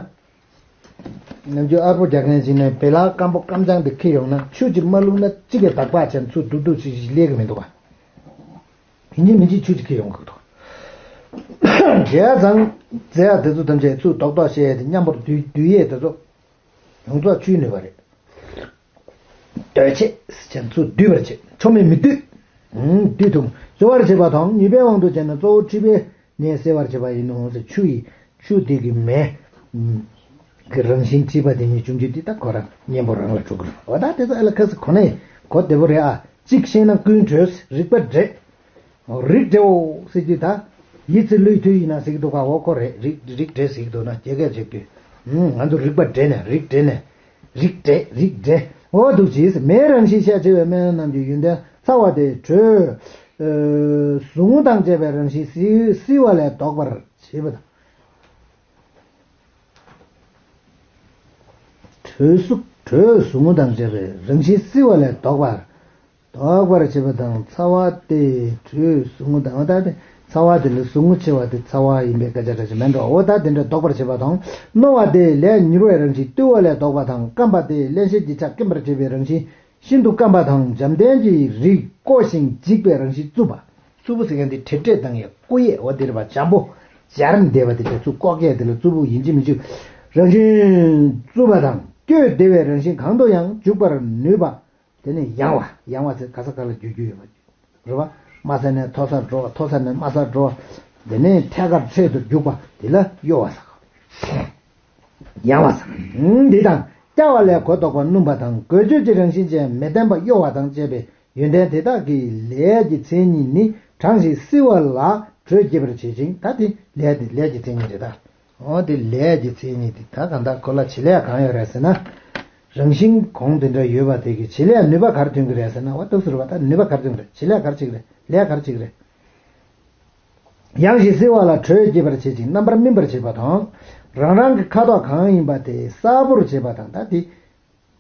ནམ་རྒྱུན་ཨར་པོ་རྒྱག་མཁན་ཅིག་ནས་བེ་ལག་སྐམ་པོ་སྐམ་ཅང་དེ་འཁྱེར་ཡོང་ན་ཆུ་ཅིག་མ་བླུགས་ན་གཅིག་གིས་དག་པ་བྱས་ཚུར་སྡུག་སྡུག་ཅིག་ཅིག་སླེབས་ཀྱི་མི་འདུག་བ། ཡིན་གཅིག་མིན་གཅིག་ཆུ་ཅིག་འཁྱེར་ཡོང་གི་འདུག་བྱས་ཙང་རྫས་ཡག་དེ་ཚོ་ཐམས་ཅད་ཚུར་རྡོག་རྡོག་བཤད་ཡས་དེ་མཉམ་པོར་བསྡུས་བསྡུས་ཡས་དེ་ཚོ་ཡོངས་རྫོགས་ཆུའི་ནུས་པ་རེད། གདོས་བྱེད་ཟེར་ཚུར་སྡུད་པར་བྱེད། ཆོ་མེད་མི་སྡུད། ཨང་། སྡུད་ཐུབ། སྦྱོར་བར་བྱེད་པ་དང་། ཉེས་པའི་དབང་དུ་བྱས་ན་གཙོ་བོ་མཁྲིས་པའི་ནད་སེལ་བར་བྱེད་པ་ཡིན་ནོ་ཟེར། ཆུ་ཡིས་ཆུ་དེ་གི་མེ། གི་རང་བཞིན་བྲིས་པ་དེ་ཉིད་བྱུང་རྒྱུ་དེ་ད་ཁོ་རང་གཉེན་པོ་རང་ལ་འགྲོ་གི་རེད། འོ་ད་དེ་ཚོ་ཨ་ལ་ཁ་སི་གོ་ནས་གོ་བདེ་པོ་རེད་ཨ། གཅིག་ཤེས་ན་ཀུན་གྲོལ། རིག་པ་འགྲེ། རིགས་འགྲེའོ་ཟེར་རྒྱུ་ད། ཡིད་ཚིམ་ལུས་མཐུན་ཡིན་ན་ཟེར་གྱི་འདུག་ག་འོ་ཁོ་རེད། རིགས་རིགས་འགྲེ་ཟེར་གྱི་འདུག་ན་སྐྱེ་སྐད་བྱེད་རྒྱུ། ང་ཚོ་རིག་པ་འགྲེ་ནས་རིགས་འགྲེ་ནས། རིགས་འགྲེ་རིགས་འགྲེ། འོ་འདུག་ཅེས། མེའི་རང་བཞིན་ཤས་ཆེ་བའི་སྨན་རྣམས་ཀྱི་ཡོན་ཏན་ཚ་བ་སྟེ་དྲོད། ཟུག་རྔུ་དང་བཅས་པའི་རང་བཞིན་བསིལ་བསིལ་བ་ལས་ལྡོག་པར་བྱེད་པ་དང་། དྲོད་ཟུག་དྲོད་ཟུག་རྔུ་དང་བཅས་པའི་རང་བཞིན་བསིལ་བ་ལས་ལྡོག་པར། ལྡོག་པར་བྱེད་པ་དང་ཚ་བ་སྟེ་དྲོད་ཟུག་རྔུ་དང་། འོ་ད་དེ་ཚ་བ་དེ་ལ་ཟུག་རྔུ་ཆེ་བ་དེ་ཚ་བ་ཡིན་པའི་སྐད་ཆ་འདྲ་ཞིག་མེད་འགྲོ། འོ་ད་དེ་འདྲ་ལྡོག་པར་བྱེད་པ་དང་། རྣོ་བ་སྟེ་ལས་མྱུར་བའི་རང་བཞིན་རྟུལ་བ་ལས་ལྡོག་པ་དང་། སྐམ་པ་སྟེ་བརླན་གཤེར་གྱི་ཆ་སྐེམ་པར་བྱེད་པའི་རང་བཞིན་ཤིན་ཏུ་སྐམ་པ་དང་། འཇམ་ལྡན་གྱི་རིགས་བསྐོ་ཞིང་འཇིག་པའི་རང་བཞིན་རྩུབ་པ། རྩུབ་པོ་ཟེར་མཁན་དེ་བྲེད་བྲེད་བཏང་ཡས་བསྐོ་ཡས། འོ་དེ་རེད་པ། འཇམ་པོ་སྦྱར་བསྡད་པ་དེ་དེ་ཚུར་བཀོག་ཡས་དེ་ལ་རྩུབ་པོ་ཡིན་གཅིག་མིན་གཅིག་རང་བཞིན་རྩུབ་པ་དང་། བསྐྱོད་བདེ་བའི་རང་བཞིན་གང་དུ་ཡང་འཇུག་པར་ནུས་པ། དེ་ནས་ཡང་བ། ཡང་བ་ཟེར་ག་ས་ག་ལ་འགྱུར་རྒྱུ་ཡོད་པ་རེད་པ། དམའ་ས་ནས་མཐོ་སར་འགྲོ་བ། མཐོ་ས་ནས་དམའ་སར་འགྲོ་བ། དེ་ནས་ཐད་ཀར་འཕྲལ་དུ་འཇུག་པ་དེ་ལ་གཡོ་བ་ཟེར། ཡང་བ་ཟེར། འདི་དང་། སྐྱ་བ་ལས་གོས་ལྡོག་པ་སྣུམ་པ་དང་། གོས་གཅོད་ཀྱི་རང་བཞིན་ཅན་མི་བརྟན་པ་གཡོ་བ་དང་བཅས་པའི་ཡོན་ཏན་དེ་དག་གི་ལས་ཀྱི་མཚན་ཉིད་ནི། གྲང་ཞིང་བསིལ་བ་ལ་དྲོད་སྐྱེད་པར་བྱེད་ཅིང་། ད་དེ་ལས་དེ་ལས་ཀྱི་མཚན་ཉིད་རེད་ད། འོ་དེ་ལས་ཀྱི་མཚན་ཉིད་དེ་ད་གང་ལྟར་ཁོ་ལ་བྱེད་ལས་གང་ཡོད་རེད་ཟེར་ན། རང་བཞིན་གོང་དེ་འདྲ་ཡོད་པ་དེ་གི་བྱེད་ལས་ནུས་པ་ག་རེ་ཐོན་གི་རེད་ཟེར་ན། འོ་འདུག་ཟེར་བ། ད་ནུས་པ་ག་རེ་ཐོན་གི་རེད། བྱེད་ལས་ག་རེ་བྱེད་གི་རེད། ལས་ག་རེ་བྱེད་གི་རེད། གྲང་ཞིང་བསིལ་བ་ལ་དྲོད་སྐྱེད་པར་བྱེད་ཅིང་རྣམ་པར་སྨིན་པར་བྱེད་པ་དང་། རང་རང་གི་ཁ་དོག་གང་ཡིན་པ་དེ་གསལ་པོར་བྱེད་པ་དང་། ད་དེ་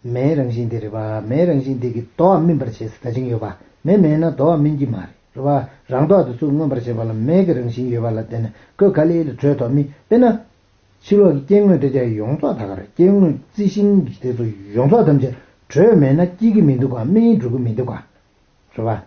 མེའི་རང་བཞིན་དེ་རེད་པ། མེའི་རང་བཞིན་དེ་གིས་རྡོ་བ་སྨིན་པར་བྱེད་ཟེར་ད་ཅིང་ཡོད་པ། མེ་མེད་ན་རྡོ་བ་སྨིན་གྱི་མ་རེད། རེད་པ། རང་རྡོག་དེ་ཚུར་མངོན་པར་བྱེད་པ་ལ་མེ་གི་རང་བཞིན་ཡོད་པ་ལ་བརྟེན་ནས་ཁོས་ག་ལེ་ལ་དྲོད་ཐོགས་སྨིན། དཔེར་ན། ཕྱི་ལོགས་ཀྱི་སྐྱེ་དངོས་དེ་ཚོ་ཡོངས་རྫོགས་ད་ག་རེད། སྐྱེ་དངོས་རྩི་ཤིང་གི་དེ་ཚོ་ཡོངས་རྫོགས་ཐམས་ཅད་དྲོད་མེད་ན་སྐྱེ་གི་མི་འདུག་ག་སྨིན་འགྲོ་གི་མི་འདུག་ག་རེད་པ།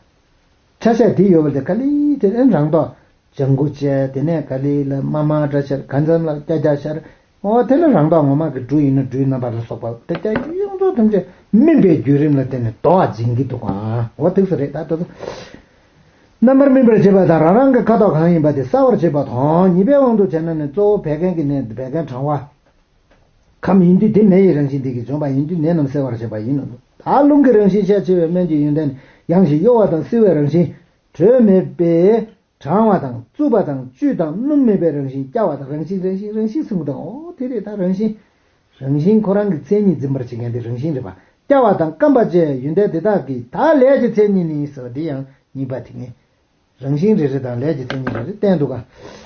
ཆ་ཤས་དེ་ཡོད་པ་དེ་ག་ལེ་དེ་ནས་རང་རྡོག་ལྗང་གུ་བྱས། དེ་ནས་ག་ལེ་ལ་དམར་དམར་འདྲ་ཤར། གང་འཚམ་ལ་སྐྱ་སྐྱ་ཤར། འོ་དེ་ལ་རང་རྡོག་ངོ་མ་གི་འབྲུ་ཡིན་ན་འབྲུའི་རྣམ་པ་ལ་སོགས་པ་དེ་ཀྱང་ཡོངས་རྫོགས་ཐམས་ཅད་སྨིན་པའི་བརྒྱུད་རིམ་ལ་བརྟེན་ནས་རྡོ་བ་འབྱིན་གྱི་འདུག་ག་འོ་དེ་ཚོ་རེད་ད་དེ་ཚོ། རྣམ་པར་སྨིན་པར་བྱེད་པ་དང་། རང་རང་གི་ཁ་དོག་གང་ཡིན་པ་དེ་གསལ་བར་བྱེད་པ་དང་། ཉེས་པའི་དབང་དུ་བྱས་ན་ནི་གཙོ་བོ་བད་ཀན་གྱི་ནད་བད་ཀན་གྲང་བ། ཁམས་ཡིན་དུས་དེ་མེ་ཡི་རང་བཞིན་དེ་གིས་འཇོམས་པ་ཡིན་དུས་ནད་རྣམས་སེལ་བར་བྱེད་པ་ཡིན་ནོ། ད་རླུང་གི་རང་བཞིན་ཤས་ཆེ་བའི་སྨན་གྱི་ཡོན་ཏན་ཡང་ཞིང་གཡོ་བ་དང་བསིལ་བའི་རང་བཞིན། དྲོད་མེད་པས་གྲང་བ་དང་རྩུབ་པ་དང་བཅུད་དང་སྣུམ་མེད་པའི་རང་བཞིན། སྐྱ་བ་དང་། རང་བཞིན་རང་བཞིན་རང་བཞིན་གསུང་གི་འདུག་འོ་དེ་རེད་ད་རང་བཞིན། རང་བཞིན་ཁོ་རང་གི་མཚན་ཉིད་འཛིན་པར་བྱེད་མཁན་དེ་རང་བཞིན་རེད་པ། སྐྱ་བ་དང་སྐམ་པ་བཅས་ཡོན་ཏན་དེ་དག་གི་ད་ལས་ཀྱི་མཚན་ཉིད་ནི་ཟེར་བ་འདི་ཡང་གཉིས་པ་དེ་ངས། རང་བཞིན་རེ་རེ་དང་ལས་ཀྱི་མཚན་ཉིད་རེ་རེ་བསྟན་འདུག་ག་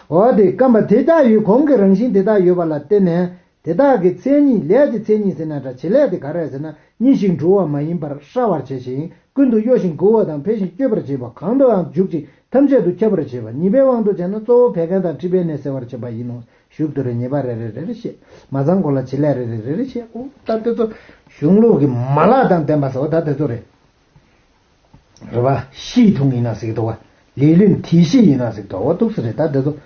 འོ་དེ་སྐམ་པ་དེ་དག་ཡོད་གོང་གི་རང་བཞིན་དེ་དག་ཡོད་པ་ལ་བརྟེན་ནས་དེ་དག་གི་མཚན་ཉིད། ལས་ཀྱི་མཚན་ཉིད་ཟེར་ན་འདྲ། བྱེད་ལས་དེ་ག་རེ་ཟེར་ན། མྱི་ཞིག་འགྲོ་བ་མ་ཡིན་པར་ཧྲ་བར་བྱེད་ཅིང་། ཀུན་ཏུ་གཡོ་ཞིང་མགུ་བ་དང་འཕེལ་ཞིང་བསྐྱོད་པར་བྱེད་པ། གང་དུའང་འཇུག་ཅིང་ཐམས་ཅད་དུ་ཁྱབ་པར་བྱེད་པ། ཉེས་པའི་དབང་དུ་བྱས་ན་གཙོ་བོ་བད་ཀན་དང་མཁྲིས་པའི་ནད་སེལ་བར་བྱེད་པ་ཡིན་ནོ། ཞུགས་དུ་རེ་ཉེས་པ་རེ་རེ་རེ་རེ་བཤད། མ་ཚང་གོ་ལ་བྱེད་ལས་རེ་རེ་རེ་རེ་བཤད། འོ་ད་དེ་ཚོ་གཞུང་ལུགས་ཀྱི་མ་ལག་དང་ལྡན་པ་ཟེར་བ་ད་དེ་ཚོ་རེད། རེད་པ། བཤད་ཐུང་ཡིན་ན་ཟེར་གི་འདུག་བ། ལས་ལུན་དེ་བཤད་ཡིན་ན་ཟེར་གི་འདུག་འོ་འདུག་སེ་རེད་ད་དེ་ཚོ།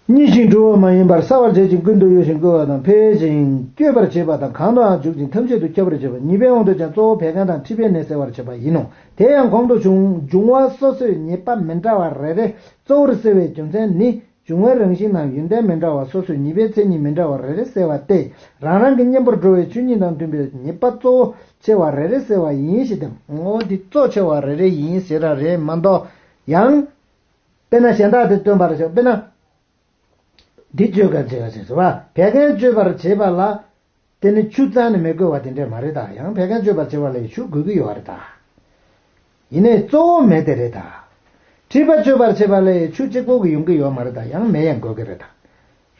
མྱི་ཞིག་འགྲོ་བ་མ་ཡིན་པར་ཧྲ་བར་བྱེད་ཅིང་། ཀུན་ཏུ་གཡོ་ཞིང་མགུ་བ་དང་འཕེལ་ཞིང་བསྐྱོད་པར་བྱེད་པ་དང་། གང་དུའང་འཇུག་ཅིང་ཐམས་ཅད་དུ་ཁྱབ་པར་བྱེད་པ། ཉེས་པའི་དབང་དུ་བྱས་ན་གཙོ་བོ་བད་ཀན་དང་མཁྲིས་པའི་ནད་སེལ་བར་བྱེད་པ་ཡིན་ནོ། དེ་ཡང་གོང་དུ་འབྱུང་འབྱུང་བ་སོ་སོའི་ཉེས་པ་མི་འདྲ་བ་རེ་རེ་གཙོ་བོར་སེལ་བའི་རྒྱུ་མཚན་ནི། འབྱུང་བའི་རང་བཞིན་ནམ་ཡོན་ཏན་མི་འདྲ་བ་སོ་སོའི་ཉེས་པའི་མཚན་ཉིད་མི་འདྲ་བ་རེ་རེ་སེལ་བ་སྟེ། རང་རང་གི་གཉེན་པོར་འགྲོ་བའི་ཆོས་ཉིད་དང་མཐུན་པའི་ཉེས་པ་གཙོ་བོ་ཆེ་བ་རེ་རེ་སེལ་བ་ཡིན་ཞེས་སྟོན། འོ་འདི་གཙོ་ཆེ་བ་རེ་རེ་ཡིན་ཞེས་ར་རེད་མ་གཏོགས་ཡང་། དཔེར་ན་གཞན་དག་དེ་སྟོན་པར་བྱ། དཔེར་ན། འདི་བརྗོད་ག་བྱེད་ག་བྱེད་ཟེར་བ། བད་ཀན་གཅོད་པར་བྱེད་པ་ལ། དེ་ནི་ཆུ་རྩ་ནས་མི་དགོས་པ་དེ་འདྲས་མ་རེད་ད། ཡང་བད་ཀན་གཅོད་པར་བྱེད་པ་ལ་ཡང་ཆུ་དགོས་ཀྱི་ཡོད་རེད་ད། ཡིན་ནའི་གཙོ་བོ་མེ་དེ་རེད་ད། མཁྲིས་པ་གཅོད་པར་བྱེད་པ་ལ་ཡང་ཆུ་གཅིག་པོ་གིས་ཡོང་གི་ཡོད་མ་རེད་ད། ཡང་མེ་ཡང་དགོས་ཀྱི་རེད་ད།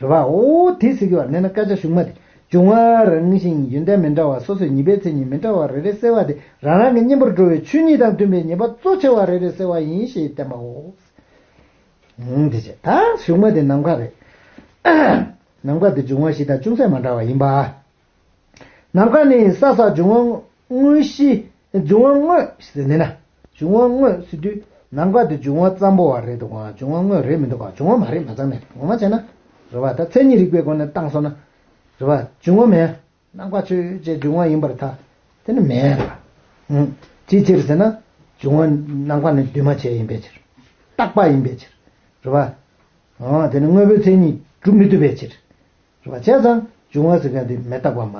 རེད་པ། འོ་དེ་ཟེར་གྱི་བ་ནས་ན་སྐད་ཆ་གཞུག་མ་དེ། འབྱུང་བ་རང་བཞིན་ཡོན་ཏན་མི་འདྲ་བ་སོ་སོའི་ཉེས་པའི་མཚན་ཉིད་མི་འདྲ་བ་རེ་རེ་སེལ་བ་དེ་རང་རང་གི་གཉེན་པོར་འགྲོ་བའི་ཆོས་ཉིད་དང་མཐུན་པའི་ཉེས་པ་གཙོ་ཆེ་བ་རེ་རེ་སེལ་བ་ཡིན་ཞེས་བསྟན་པའོ། འོང་དེ་བྱས་ད་གཞུག་མ་དེ་ནམ་མཁའ་རེད། ནམ་མཁའ་དེ་འབྱུང་བ་བཞི་དང་ཅུང་ཟད་མ་འདྲ་བ་ཡིན་པ། ནམ་མཁའ་ནི་ས་ས་འབྱུང་བ་དངོས་གཞི། འབྱུང་བ་དངོས་ཟེར་ནས་ན། འབྱུང་བ་དངོས་ཟེར་དུས་ནམ་མཁའ་དེ་འབྱུང་བ་ཙམ་པོ་བ་རེད་འདུག་ག་འབྱུང་བ་དངོས་རེད་མི་འདུག་ག་འབྱུང་བ་མ་རེད་མ་ཚང་ནས་ངོ་མ་བྱས་ན། རེད་པ། ད་མཚན་ཉིད་རིག་པའི་སྒོ་ནས་བཏང་སོང་ན། རེད་པ། འབྱུང་བ་མེད། ནམ་མཁའ་ཆོས་ཅན་འབྱུང་བ་ཡིན་པར་ཐལ། དེ་ནི་མེད་ལ། ཅིའི་ཕྱིར་ཟེར་ན། འབྱུང་བ་ནམ་མཁའ་ནི་འདུས་མ་བྱས་ཡིན་པའི་ཕྱིར། རྟག་པ་ཡིན་པའི་ཕྱིར། རེད་པ། དེ་ནི་དངོས་པོའི་མཚན་ཉིད་སྒྲུབ་མི་ཐུབ་པའི་ཕྱིར། རེད་བ། བྱས་ཙང་འབྱུང་བ་ཟེར་མཁན་དེ་མི་རྟག་པ་མ།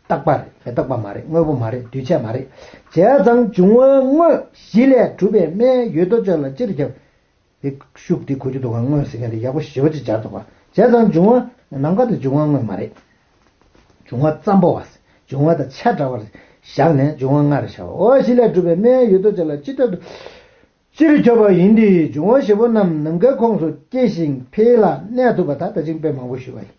རྟག་པ་རེད། མི་རྟག་པ་མ་རེད། དངོས་པོ་མ་རེད། འདུས་བྱས་མ་རེད། བྱས་ཙང་འབྱུང་བ་དངོས་གཞི་ལས་གྲུབ་པའི་སྨྲའི་ཡུལ་དུ་ཆོད་ལ་སྤྱིར་ཁྱབ། དེ་ཤུགས་དེ་གོ་རྒྱུ་འདུག་ག་དངོས་ཟེར་མཁན་དེ་ཡག་པོ་ཞེ་པོ་ཅིག་སྦྱར་འདུག་ག་བྱས་ཙང་འབྱུང་བ་ནམ་མཁའ་དེ་འབྱུང་བ་དངོས་མ་རེད། འབྱུང་བ་ཙམ་པོ་བ། འབྱུང་བ་དང་ཆ་འདྲ་བར་བཞག་ནས་འབྱུང་བ་ལྔ་རེ་བྱ་བའོ། གཞི་ལས་གྲུབ་པའི་སྨྲའི་ཡུལ་དུ་ཆོད་ལ་སྤྱིར་ཁྱབ་ཏུ། སྤྱིར་ཁྱབ་པ་ཡིན་ཏེ། འབྱུང་བ་བཞི་པོ་རྣམས་ནམ་མཁའི་ཁོངས་སུ་སྐྱེ་ཞིང་འཕེལ་ལ་གནས་ཐུབ་པ། ད་ད་ཅིང་དཔེ་མང་པོ་ཞུས་པ་ཡིན།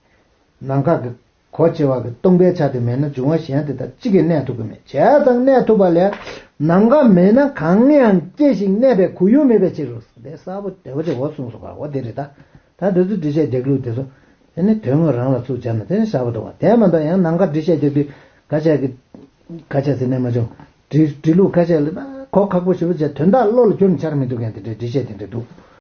ནམ་མཁའ་གི་གོ་ཆེ་བ་གི་སྟོང་པའི་ཆ་དེ་མེད་ན་འབྱུང་བ་གཞན་དེ་དག་གཅིག་གིས་གནས་ཐུབ་ཀྱི་མེད། བྱས་ཙང་གནས་ཐུབ་པ་ལས་ནམ་མཁའ་མེད་ན་གང་ཡང་སྐྱེ་ཞིང་གནས་པའི་ཁོར་ཡུག་མེད་པའི་ཕྱིར་རོ། དེ་གསལ་པོ་བདེ་བོ་ཅིག་འོ་གསུངས་སོང་བ། འོ་དེ་རེད་ད། ད་འདི་ཚོ་འགྲེལ་བཤད་རྒྱག་ལུགས་དེ་ཚོ། དེ་ནི་དོན་དངོས་རང་ལ་ཚུར་སྦྱར་ན་དེ་ནི་ཞར་པོ་འདུག་བ། དེ་མ་གཏོགས་ཡང་ནམ་མཁའ་འགྲེལ་བཤད་རྒྱག་དུས་ཁ་ཤས་ཀྱི། ཁ་ཤས་ཟེར་ནས་མ་བྱུང་། འགྲེལ་འགྲེལ་ལུགས་ཁ་ཤས་ལ་གོ་ཁག་པོ་ཞེ་པོ་བྱས། དོན་དག་བློ་ལ་འཁྱོར་ནས་འཆར་མི་འདུག་མཁན་དེ་འདྲའི་འགྲེལ་བཤད་དེ་འདྲ་འདུག